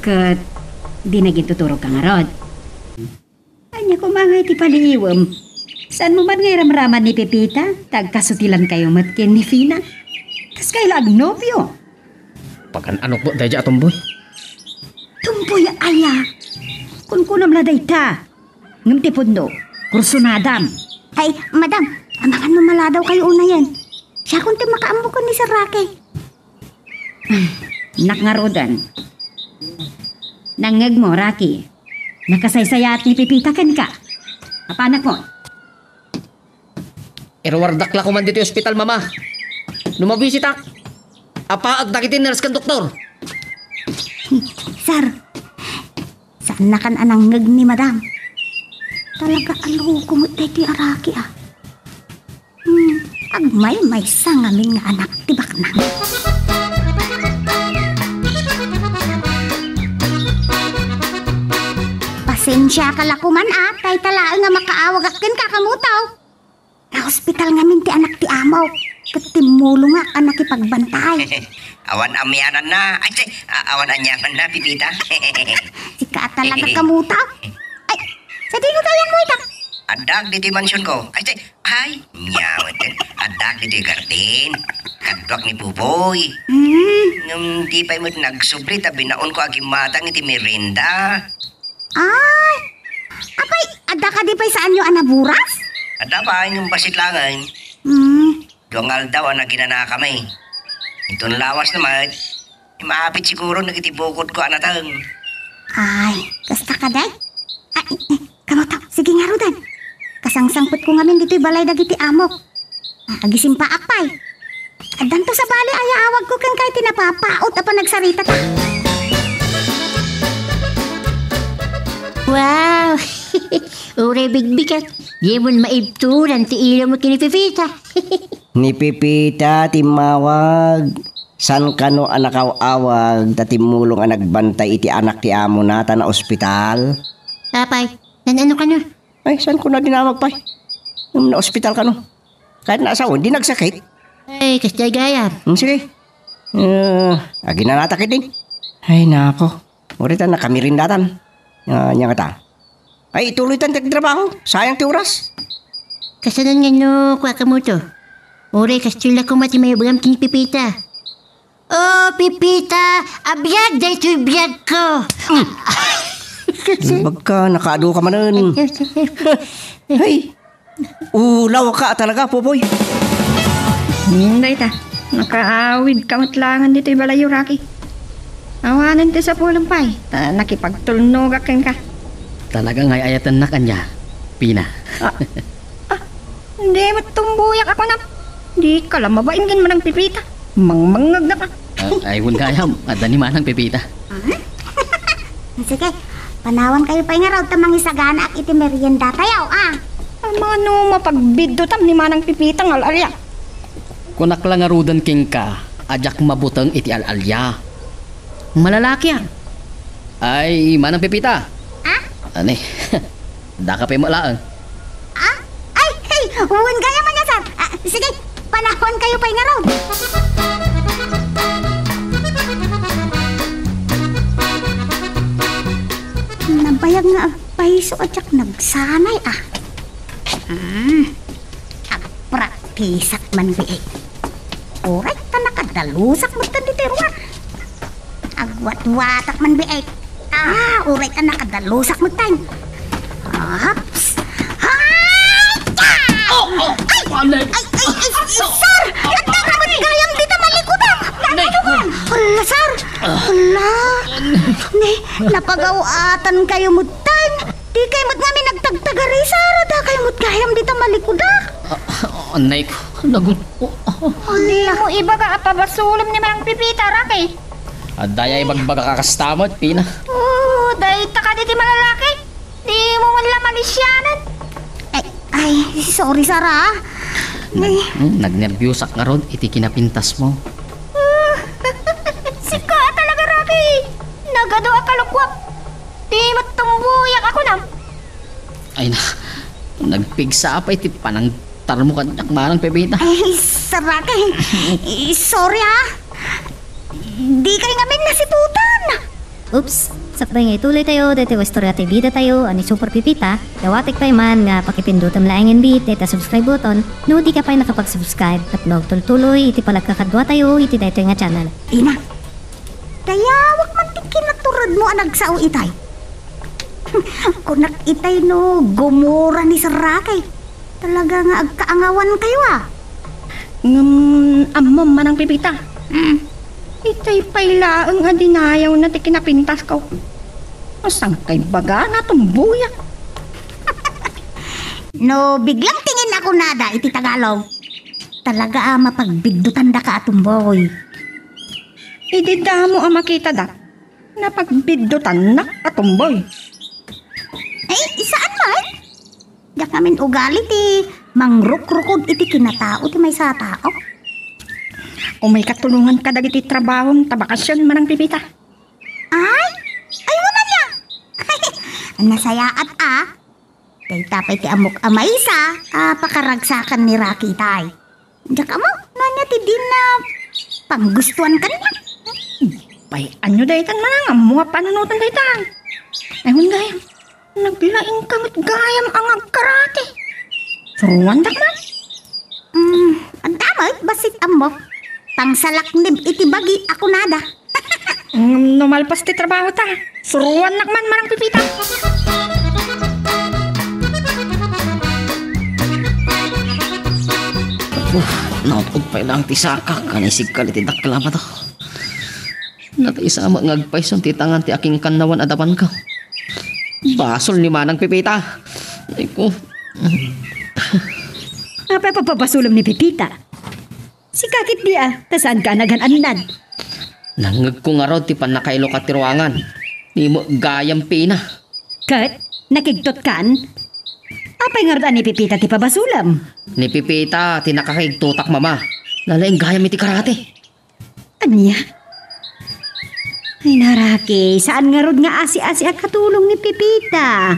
Ket di nagintuturogka ngarud. Ania koma ngay ti paliiwem? Saanmo man nga iramraman ni Pepita ta agkasutilankayo met ken ni Pina? Kaskayo la agnobio. Pagan-anok met daydiay a tumboy. Tumboy aya? Kunkunam la dayta. Ngem ti pudno, kursunadam. Ay, madam, amangan no maladawkayo unayen. Siakon ti makaammo ken ni Sir Rocky. Nak ngaruden. Nangngegmo, Rocky. Nakasaysayaat ni Pepita kenka. Apanak mo. Iruardak la koman ditoy ospital, Mama. No mabisitak, apaek dagiti nurse ken doktor. Sir, saannakan a nangngeg ni Madam. Talaga a loko met daytoy a Rocky, ah. Hmm, agmaymaysa ngamin nga anak ti baknang. Pasensiaka la koman, ah, dayta laeng nga makaawagak kenka, Kamuto. Naospital ngamin ti anak ti amok, ket timmulongak a nakipagbantay. Awan amiananna. Ay, ti, a-, awan aniamanna, Pepita. Sika talaga, Kamuto. Ay, sadino ti ayanmo ita? Addak ditoy mansionko. Ay, ti, ay, nia met ken. Addak ditoy garden. Kaduak ni Popoy. Hmm. Ngem di pay met nagsubli ta binaonko a gimmatang iti merienda. Ay, apay, adda kadi pay saanyo a naburas? Adda pay, ngem bassit laengen. Hmm. Dua nga aldaw a naginanakami. Inton lawas na met, maapit siguro dagiti bukodko a nateng. Ay, kasta kadi? Ay, eh, Kamuto, sige ngaruden. Kasangsangpetko ngamin ditoy balay dagiti amok. Ah, agisimpaak pay. Addanto sabali a yaawagko kenka iti napapaut a panagsaritata. Wow! Uray bigbigat, dimo maibturan ti ilawmo ken ni Pepita. Ni Pepita timmawag. Saan kano a nakaw-awag ta timmulong a nagbantay iti anak ti amona ta naospital? Apay, nan-ano kano? Ay, saanko a dinamag pay. Ngem naospital kano. Kayatna a sao, di nagsakit? Ay, kasta gayam. Hmm, sige. Eh, aginanatak iti. Ay, nako. Uray ta nakameriendatan. Ah, nia ngata. Ay, ituloytan ti agtrabaho. Sayang ti oras. Kasano nga no, kua, Kamuto? Uray kastoy la koma ti maibagam ken ni Pepita. Oh, Pepita, a biag daytoy biagko. Bagka, nakaadu ka manen. Ay, ulawka talaga, Popoy. Inday ta, nakaawidka met laengen ditoy balayyo, Rocky. Awanen ti sapulem pay, ta nakipagtulnogak kenka. Talaga nga ay-ayatennak ania, Pina. Ah, ah, di met tumboyak a kunam. Dika la mabain ken Manang Pepita. Mangmangngegna ka. Ah, ay, wen gayam, adda ni Manang Pepita. Ah? Sige, panawankayo pay ngarud ta mangisaganaak iti meriendatayo, ah. Amangan no mapagbiddutam ni Manang Pepita nga al-alia. Kunak la ngaruden kenka a diak mabuteng iti al-alia. Malalakian. Ay, Manang Pepita. Ah? Ani? Daka pay met laeng. Ah? Ay, ay, wen gayam ania, sir. Ah, sige, panawankayo pay ngarud. Nabayag nga agpayso a diak nagsanay, ah. Hmm. Agpraktisak man, biit. Uray ta nakadalusak met ditoy ruar. Agwatwatak man, biit. Ah, uray ta nakadalusak met tayo. Aps! Ay! Oh, oh! Ay! Ay, ay, ay, ay, sir! Adda ka met gayam dita malikudak! Hala, sir! Hala! Ne, napagaw-atankayo met tayo. Dikay met ngamin nagtagtagari, sir. Adda kayo met gayam dita malikudak. Ah, ah, anay ko. Nagut-, oh, ah. Dimo ibaga a pabasolem ni Manang Pepita, Rocky. Adda ya ibagbagak a kasta met, Pina. Oh, dayta kadi ti malalaki. Dimo man la malisianan. Ay, ay, sorry, sir, ah. Nag-, hmm, nagnerbiusak ngarud iti kinapintasmo. Ah, Adu a kalukuak. Di met tumbuyak a kunam. Ay na, nagpigsa pay ti panangtarmo kaniak, Manang Pepita. Ay, Saraki. Eh, sorry, ha. Di kay ngamin nasitutan. Oops! Sakbay nga ituloy tayo daytoy nga istorya ti bida tayo a ni Super Pepita, dawatek pay man nga pakipindutem laeng inbi dayta subscribe button no di ka pay nakapag-subscribe tapno agtultuloy iti panagkakadua tayo iti daytoy nga channel. Ina, dayawak man ti kinaturedmo a nagsao itay. Kunak itay no gumura ni Saraki. Talaga nga agkaangawan kayo, ah. Ngem ammom, Manang Pepita. Mm. Itay pay laeng a dinayawna ti kinapintasko. Saan kay baga natumbuyak? No biglang tingin a kunada iti Tagalog, talaga a mapagbiddutan daka a tumboy. Idi damo a makitada, napagbiddutannak a tumboy. Ay, saan man? Diak ngamin ugali ti mangrukrukod iti kinatao ti maysa a tao. Umay katulongan ka dagiti trabahom ta bakasion, Manang Pepita. Ay, ay, wala niya. Nasayaat, ah. Dayta pay ti ammok a maysa a pakaragsakan ni Rocky itay. Diak ammo, no ania ti dinna panggustuan kaniak. Pay, ania daytan, Manang, ammo a panunotan daytan. Ay, wen gayam, naglaing ka met gayam a ngagkarate. Suruandak man. Mm, adda met, bassit ammo. Pangsalaknib iti bagi a kunada. Mm, no malpas ti trabaho ta, suruannak man, Manang Pepita. Uf, naut-od pay laeng ti sakak, kanisigkal iti daklama to. Nakaisa met nga agpayson ti tangan ti akingkannawan a dapanko. Basol ni Manang Pepita. Ay ko. Apay a pagpabasolem ni Pepita? Sika ketdi a, ta saanka a nagan-annad. Nangngegko ngarud ti pannakailukat ti ruangan. Ni met gayam Pina. Ket, nakigtotkan? Apay ngarud a ni Pepita ti pabasolem? Ni Pepita ti nakakigtotak, Mama. Nalaing gayam iti karate. Ania? Ay, naraki, saan ngarud nga asi-asi a katulong ni Pepita.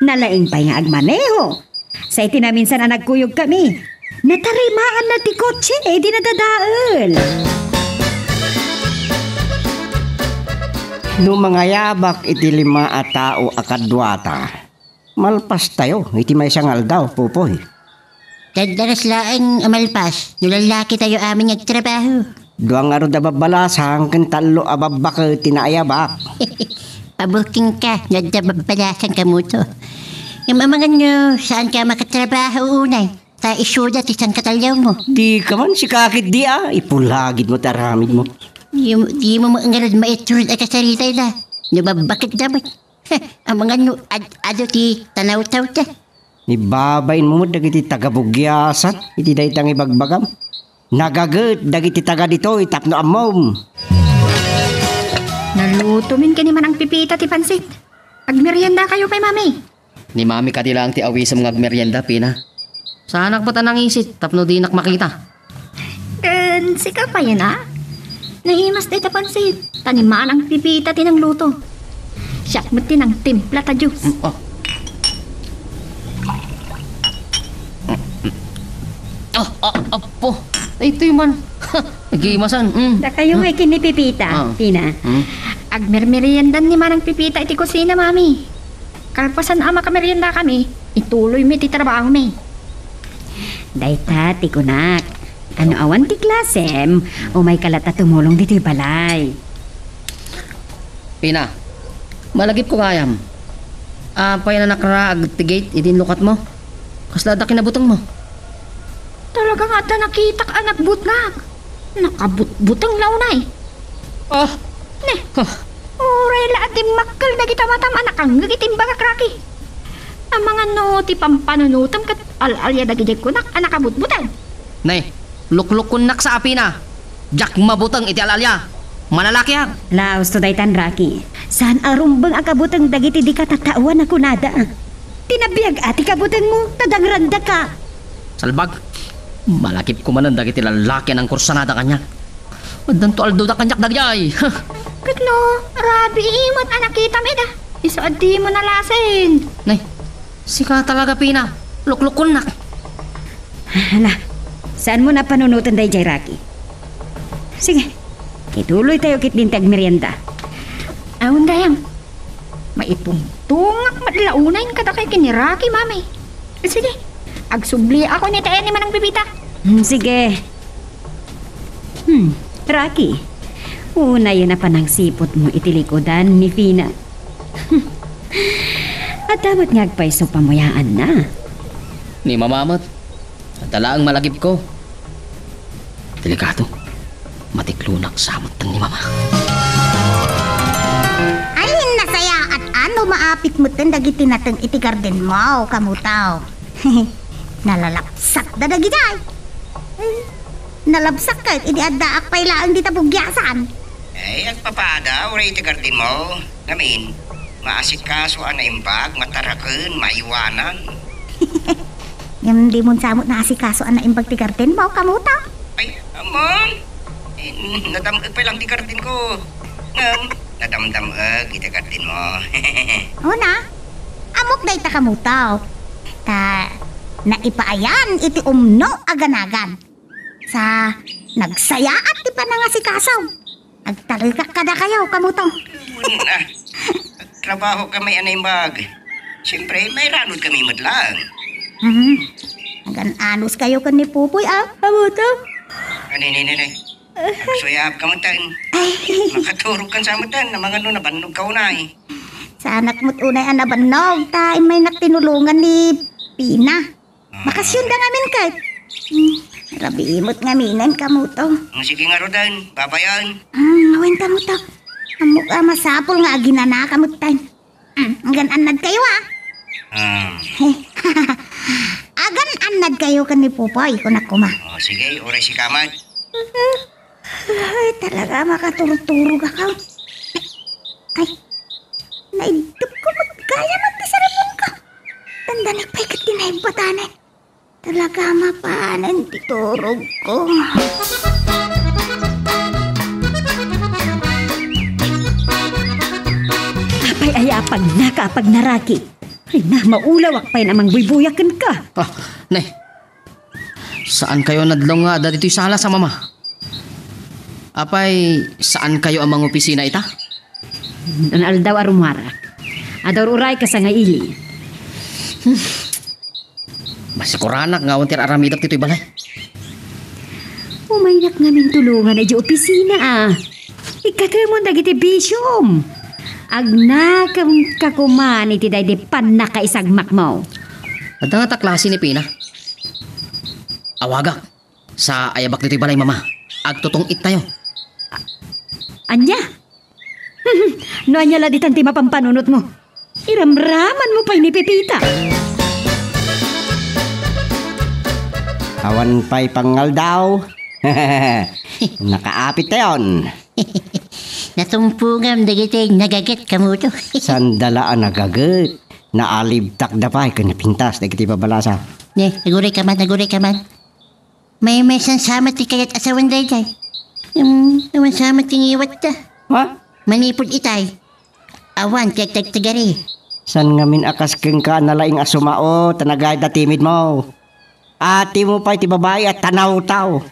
Nalaing pay nga agmaneho. Sa iti naminsan a nagkuyogkami, natarimaanna ti kotse iti nadadael. No mangayabak iti lima a tao a kaduata, malpastayo iti maysa nga aldaw, Popoy. Daddaras laeng a malpas no lallakitayo amin nga agtrabaho. Dua ngarud a babbalasang ken tallo a babbake ti naayabak. Pabuking ka, no adda babbalasang kamuto. Ngem amangan no, saanka a makatrabaho unay, ta isuda ti sangkataliawmo. Dika man, sika ketdi a, ipulagidmo ti aramidmo. Dimo, dimo met ngarud maiturod a kasarita ida, no babbaketda met. Amangan no ad-adu ti tanawtawda. Ni babainmo met dagiti taga-Bugiasan iti dayta nga ibagbagam. Nagaget dagiti taga ditoy tapno ammom. Naluto min ken ni Manang Pipita ti pansit. Agmeriendakayo pay, Mami. Ni Mami kadi laeng ti awisem nga agmerienda, Pina. Saanak met a nangisit tapno dinak makita. Ken sika pay, a? Naimas dayta pansit, ta ni Manang Pipita ti nangluto. Siak met ti nangtimpla ta juice. Mm, ah. Ah, ah, apo. Daytoy man. Nagimasan. Mm. Dakayo nga ken ni Pipita, Ah. Pina. Mm. Agmermeriendan ni Manang Pipita iti kusina, Mami. Kalpasan a makameriendakami, ituloymi ti trabahomi. Dayta ti kunak. No awan ti klasem, umayka latta tumulong ditoy balay. Pina, malagipko gayam. Apay a nakraag ti gate iti inlukatmo? Kasla adda kinabutengmo? Talaga nga adda nakitak a nagbutngag. Nakabutbuteng la unay. Ah! Ne. Ah. Uray la a dimmakkel dagita matam a nakangngeg iti imbagak, Rocky. Amangan no ti pampanunotem ket al-alia dagidiay kunak a nakabutbuteng. Ne, luklukkonnak sa a, Pina. Diak mabuteng iti al-alia. Manalakiak. Laosto daytan, Rocky. Saan a rumbeng a kabuteng dagiti dika tataoan a kunada. Ti nabiag a ti kabutengmo, ta dangrandaka. Salbag, malagipko manen dagiti lallaki a nangkursanada kaniak. Addanto aldoda kaniak dagiti ay. Ket no, rabii met a nakitam ida. Isu a dimo nalasin. Nay, sika talaga, Pina. Luklukonnak. Hala, saanmo a panunoten daydiay, Rocky? Sige, ituloytayo ketdin ti agmerienda. Awan gayam. Maitungtungak met la unayen kadakayo ken ni Rocky, Mami. Sige, agsubliakon ita ni Manang Pepita. Hmm, sige. Hmm, Rocky, unayen a panangsiputmo iti likudan ni Pina. Adda met nga agpayso pamuyaanna. Ni Mama met. Adda laeng malagipko. Delikado. Matiklonak sa metten ni Mama. Ay, nasayaat a no maapit metten dagiti nateng iti gardenmo, Kamuto. Nalalapsatda dagidiay. Ay, nalabsak ket idi addaak pay laeng dita bugiasan. Ay, agpapada, uray iti gardenmo. Ngamin, maasikaso a naimbag, mataraken, maiwanan. Ngem dimon sa met naasikaso a naimbag ti gardenmo, Kamuto? Ay, ammom. Eh, nadam-eg pay lang ti gardenko. Ngem, nadamdam-eg iti gardenmo. Una, ammok dayta, Kamuto. Ta, naipaayan iti umno a ganagan. Sa, nagsayaat ti panangasikaso. Agtalekak kadakayo, Kamuto. Wen a, trabaho kami a naimbag. Siyempre, mairanod kami met laeng. Hmm. Agan-anos kayo ken ni Pupoy, a, Kamuto? Ani, ni, ni, ni. Agsuyaab ka metten. Ay. Makaturog kan sa metten, amangan no nabannog ka unay. Saanak met unay a nabannog, ta immaynak tinulongan ni Pina. Bakasyonda ngamin ket. Hmm, rabii met ngaminen, Kamuto. Mm, sige ngaruden, babayen. Hmm, awan, Kamuto. Ammok a masapul nga aginanaka metten. Hmm, agan-annad kayo, a. Hmm. Agan-annad kayo ken ni Pupoy, kunak koma. O, sige, uray sika met. Ay, talaga, makaturturog ako. Ay, naidep ko met gayam ti cellphone-ko. Dandanek pay ket ti naimbatanen. Talaga, mapanen ti turogko. Apay aya a pagnaka a pagnaraki? Ay na, maulawak pay a mangbuybuyag kenka. Ah, ne. Saan kayo nadlong nga adda ditoy sala sa Mama? Apay, saan kayo a mangopisina ita? Naaldaw a rumuarak. Adda uray kas nga ili. Masikuranak nga awan ti ar-aramidek ditoy balay. Umaynak ngamin tulongan idiay opisina, a. Ikkatemon dagiti bisiom. Agnakem ka koma iti daydi pannakaisagmakmo. Adda ngata klase ni Pina. Awagak. Sa ayabak ditoy balay, Mama. Agtutong-ittayo. Ania? No ania la ditan ti mapampanunotmo? Iramramanmo pay ni Pepita. Awan pay pangaldaw. Nakaapit tayon. Natumpogam dagiti nagaget, Kamuto. Sandala a nagaget. Naalibtakda pay ken napintas dagiti babalasa. Ne, aguray ka man, aguray ka man. Maymaysan sa met ti kayat asawan daydiay. Hmm, awan sa met ti ngiwatta. Ha? Manipud itay. Awan ti agtagtagari. Saan ngamin a kas kenka a nalaing a sumao ta nagayad a timidmo? Atimo pay ti babai a tanawtaw.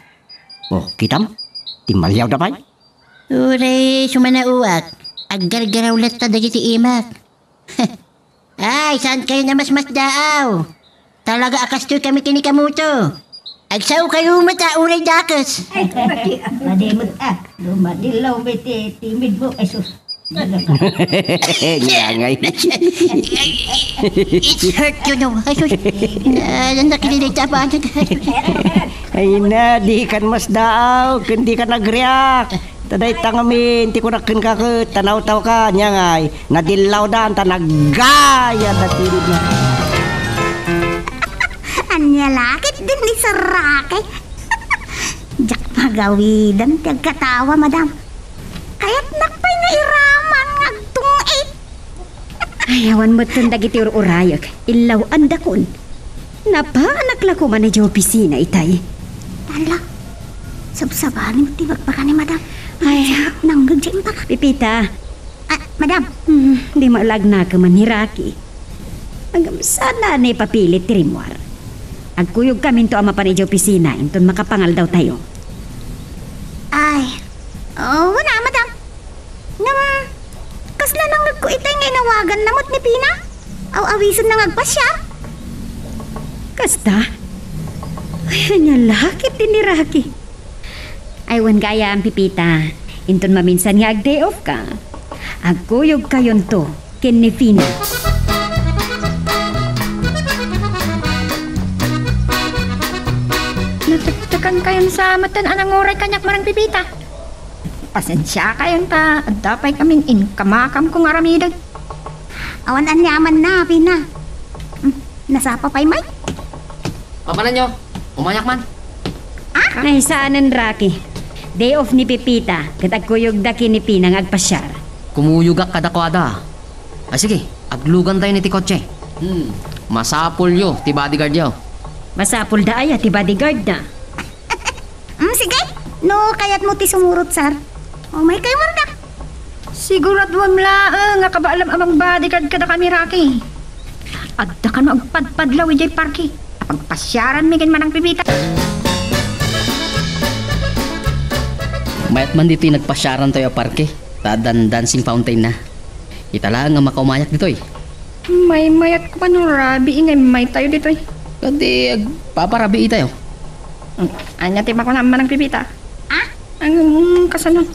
O, kitam? Timmaliawda pay? Uray sumanaoak, aggargaraw latta dagiti imak. Ay, saan kayo namasmasdaaw? Talaga a kastoy kami ken ni Kamuto. Agsao kayo met a uray dakes. Ay, pati, pati met, a. Dumadilaw met ti timidmo, Jesus. Ngangay. It hurt, you know. Ay, sus. Ah, ang nakililita pa. Ay na, dikan masdaaw, ken dikan agriak. Ta dayta ngamin ti kunak kenka ket, tanawtawka, ania ngay, nadillawdan ta naggayad a timidna. Ania la ketdin ni Saraki? Diak pagawidan ti agkatawa, madam. Kayatnak pay nga iraman nga agtung-it. Ay, awan metten dagiti ur-urayek. Illaw-andakon. Napaanak la koma idiay opisina itay. Ala, Sabsabani met ti bakbaka ni Madam. Ay. Nangngeg ti impara. Pepita. Ah, Madam. Hmm, di mo la agnakeman ni Rocky. Ngem saan ni papilit ti rimmuar. Agkuyogkaminto a mapan idiay opisina inton makapangaldaw tayo. Ay. Oh, wala, Madam. Ngem, kasla nangngegko itay nga inawaganna met ni Pina? Aw-awisenna nga agpasiar? Kasta? Ay, ania la ket ni Rocky? Ay, wen gayam, Pepita. Inton maminsan nga ag-day off ka, agkuyogkayonto ken ni Pina. Natektekankayon sa met a nanguray kaniak, Manang Pepita. Pasensiakayon ta adda pay kamin inkamakamko nga aramiden. Awan aniamanna, Pina. Hmm, nasapa pay met. Papananyo, umayak man. Ah? Ay, saanen, Rocky. Day off ni Pepita, ket agkuyogda ken ni Pina nga agpasiar. Kumuyogak kadakuada. Ay, sige, aglugantayon iti kotse. Hmm. Masapulyo ti bodyguardyo. Masapulda aya ti bodyguardna? Mm, sige. No kayatmo ti sumurot, sir. Umaykayo ngarud. Siguraduam laeng nga kabaalam a mangbodyguard kadakami, Rocky. Adda kano agpadpadlaw idiay parke. Pagpasiaranmi ken Manang Pepita. Mayat man ditoy nagpasiarantayo a parke, ta addan dancing fountain na. Ita laeng a makaumayak ditoy. Maymayat ko kano rabii nga immaytayo ditoy. Kadi agpaparabiitayo. Mm, ania ti makunam, Manang Pepita? Ah? Ang kasano?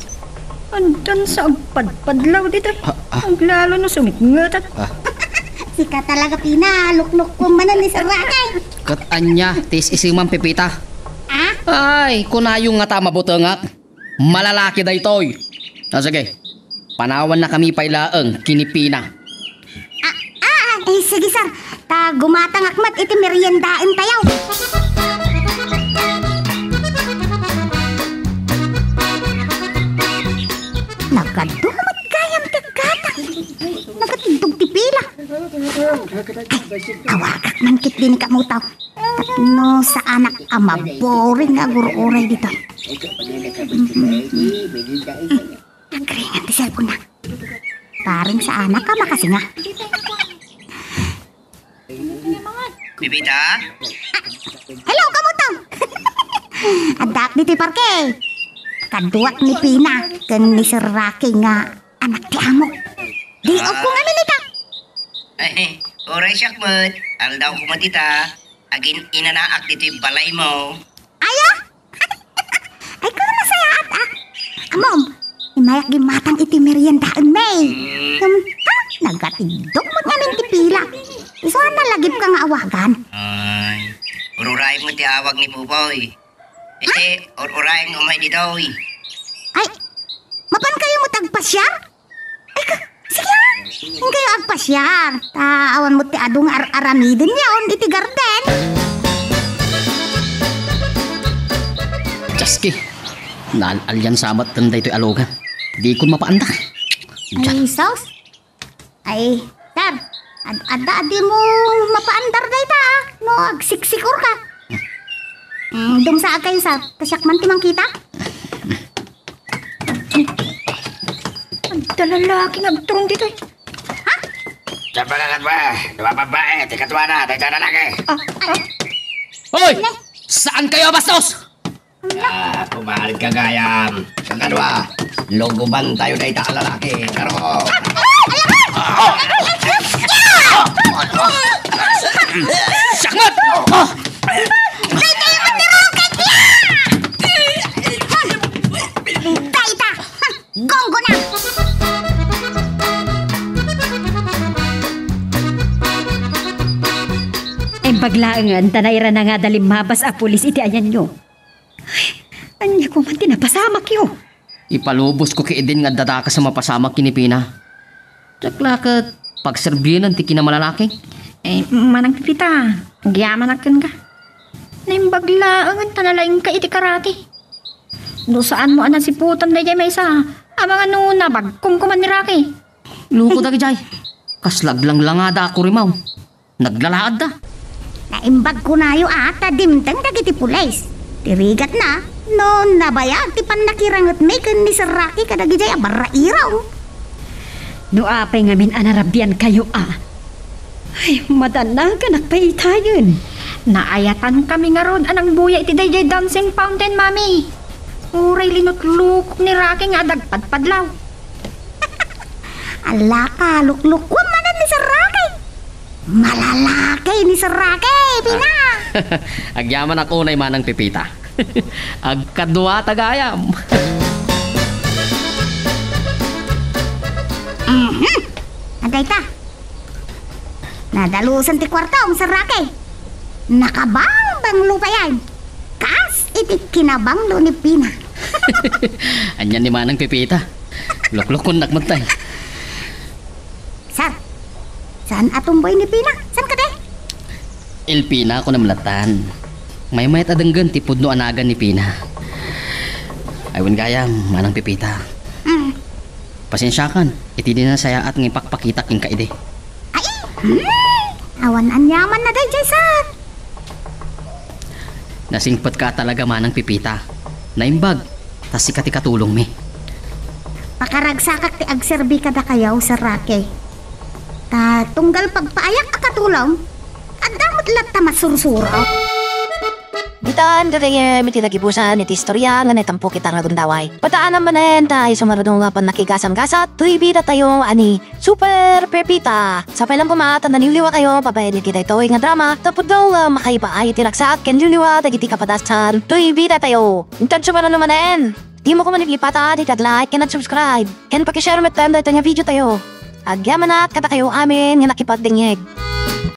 Addan sa agpadpadlaw ditoy. Ah, ah. Aglalo no sumikngetan. Ah. Sika talaga, Pina, luklukkon manen ni Sir Rocky. Ket ania ti is-isimam, Pepita? Ah? Ay, kunayo ngata a mabutengak. Malalaki daytoy. Ah, sige. Panawannakami pay laeng ken ni Pina. Ah, ah, eh, sige, sir. Ta gumatangak met iti meriendaentayo. Nagadu met gayam ti gatang. Nagatiddog ti pila. Ay, awagak man ketdi ni Kamutaw. Tapno saanak a maboring nga agur-uray ditoy. Mhm. Nagringan ti cellphone na. Parang saanak a makasinga. Pepita? Hello, Kamutaw! Addaak ditoy parke. Kaduak ni Pina ken ni Sir Rocky nga anak ti amo. Day off ko ngamin ita. Ay, uray siak met. Aldawko met ita. Agin-inanaak ditoy balaymo. Aya? Ay, kung nasayaat, ah. Amom, immayak gimmatang iti meriendaenmi. Hmm. Hmm, ha? Nagatiddog met ngamin ti pila. Isu a nalagipka nga awagan. Ay, ururayem met ti awag ni Pupoy. Iti, ur-urayem nga umay ditoy. Ay, mapankayo met agpasiar? Ay, ka, sige, ah. Inkayo agpasiar. Ta awan met ti adu nga ar-aramiden yaon iti garden. Jaski, naal-alian sa met daytoy a lugar. Dikon mapaanda. Ay, sus. Ay, sir, ad-, adda a dimo mapaandar dayta, ah. No, agsiksikorka. Mm, dumsaagkayo, sir. Ta siak man ti mangkita. Adda lalaki nga agturong ditoy. Ha? Saan ba nga kadua? Dua babae, ti kaduana, dayta lalaki. Ah, ah. Hoy! Saankayo a bastos? Ah, kumarit ka gayam. Kakadua, lugubantayo dayta a lalaki. Karo. Sakmat! Dayta! Gunggona! Imbag laengen ta nairana nga adda limmabas a pulis iti ayanyo. Ay, ania koma ti napasamakyo? Ipalubos ko ki idin nga adda dakes a mapasamak ken ni Pina. Diak la ket pagserbienen ti kinamalalaki. Eh, Manang Pepita, agyamanak kenka. Naimbag laengen ta nalaingka iti karate. No saanmo a nasiputan daydiay maysa, amangan no nabagkong koma ni Rocky. Loko dagijay. Kasla aglanglangada a kurimaw. Naglalaadda. Naimbag kunayo a ta dimteng dagiti pulis. Ti rigatna, No nabayag ti pannakirangetmi ken ni Sir Rocky kadagijay a barrairaw. No apay ngamin a narabiankayo a? Ay, madannaganak pay itayen. Naayatankami ngarud a nangbuya iti daydiay dancing fountain, Mami. Uray linutlukok ni Rocky nga adagpadpadlaw. Ala ka, luklukuam manen ni Sir Rocky. Malalaki ni Sir Rocky, Pina. Agyamanak unay, Manang Pepita. Agkaduata gayam. Mhm. Adayta. Nadalusen ti kuartom, Sir Rocky. Nakabangbanglo payen. Kas iti kinabanglo ni Pina. Ania ni Manang Pepita? Luklukonnak met tay. Sir, saan a tumboy ni Pina? Saan kadi? El Pina kunam latan. Maymayat a denggen ti pudno a nagan ni Pina. Ay, wen gayam, Manang Pepita. Mm. Pasensiakan, iti di nasayaat nga ipakpakitak kenka idi. Ay! Hmm! Awan aniamanna daydiay, sir. Nasingpetka talaga, Manang Pepita. Naimbag, ta sika ti katulongmi. Pakaragsakak ti agserbi kadakayo, Sir Rocky. Ta tunggal pagpaayak a katulong, adda met latta masursuro. Ditan gagayyem iti nagibusan iti istoria nga naitampok ita nga gundaway. Pataanam manen ta isu ngarud nga pannakigasanggasat toy bidatayo a ni Super Pepita. Sapay lang koma ta naliwliwatayo babaen iti daytoy nga drama tapno nga makaipaay iti ragsak ken liwliwa dagiti kapadasan toy bidatayo. Intanto manen, dimo koma ipatay ti ag-like ken ag-subscribe ken pakishare metten daytoy nga video tayo. Agyamanak kadakayo amin nga nakipagdengngeg.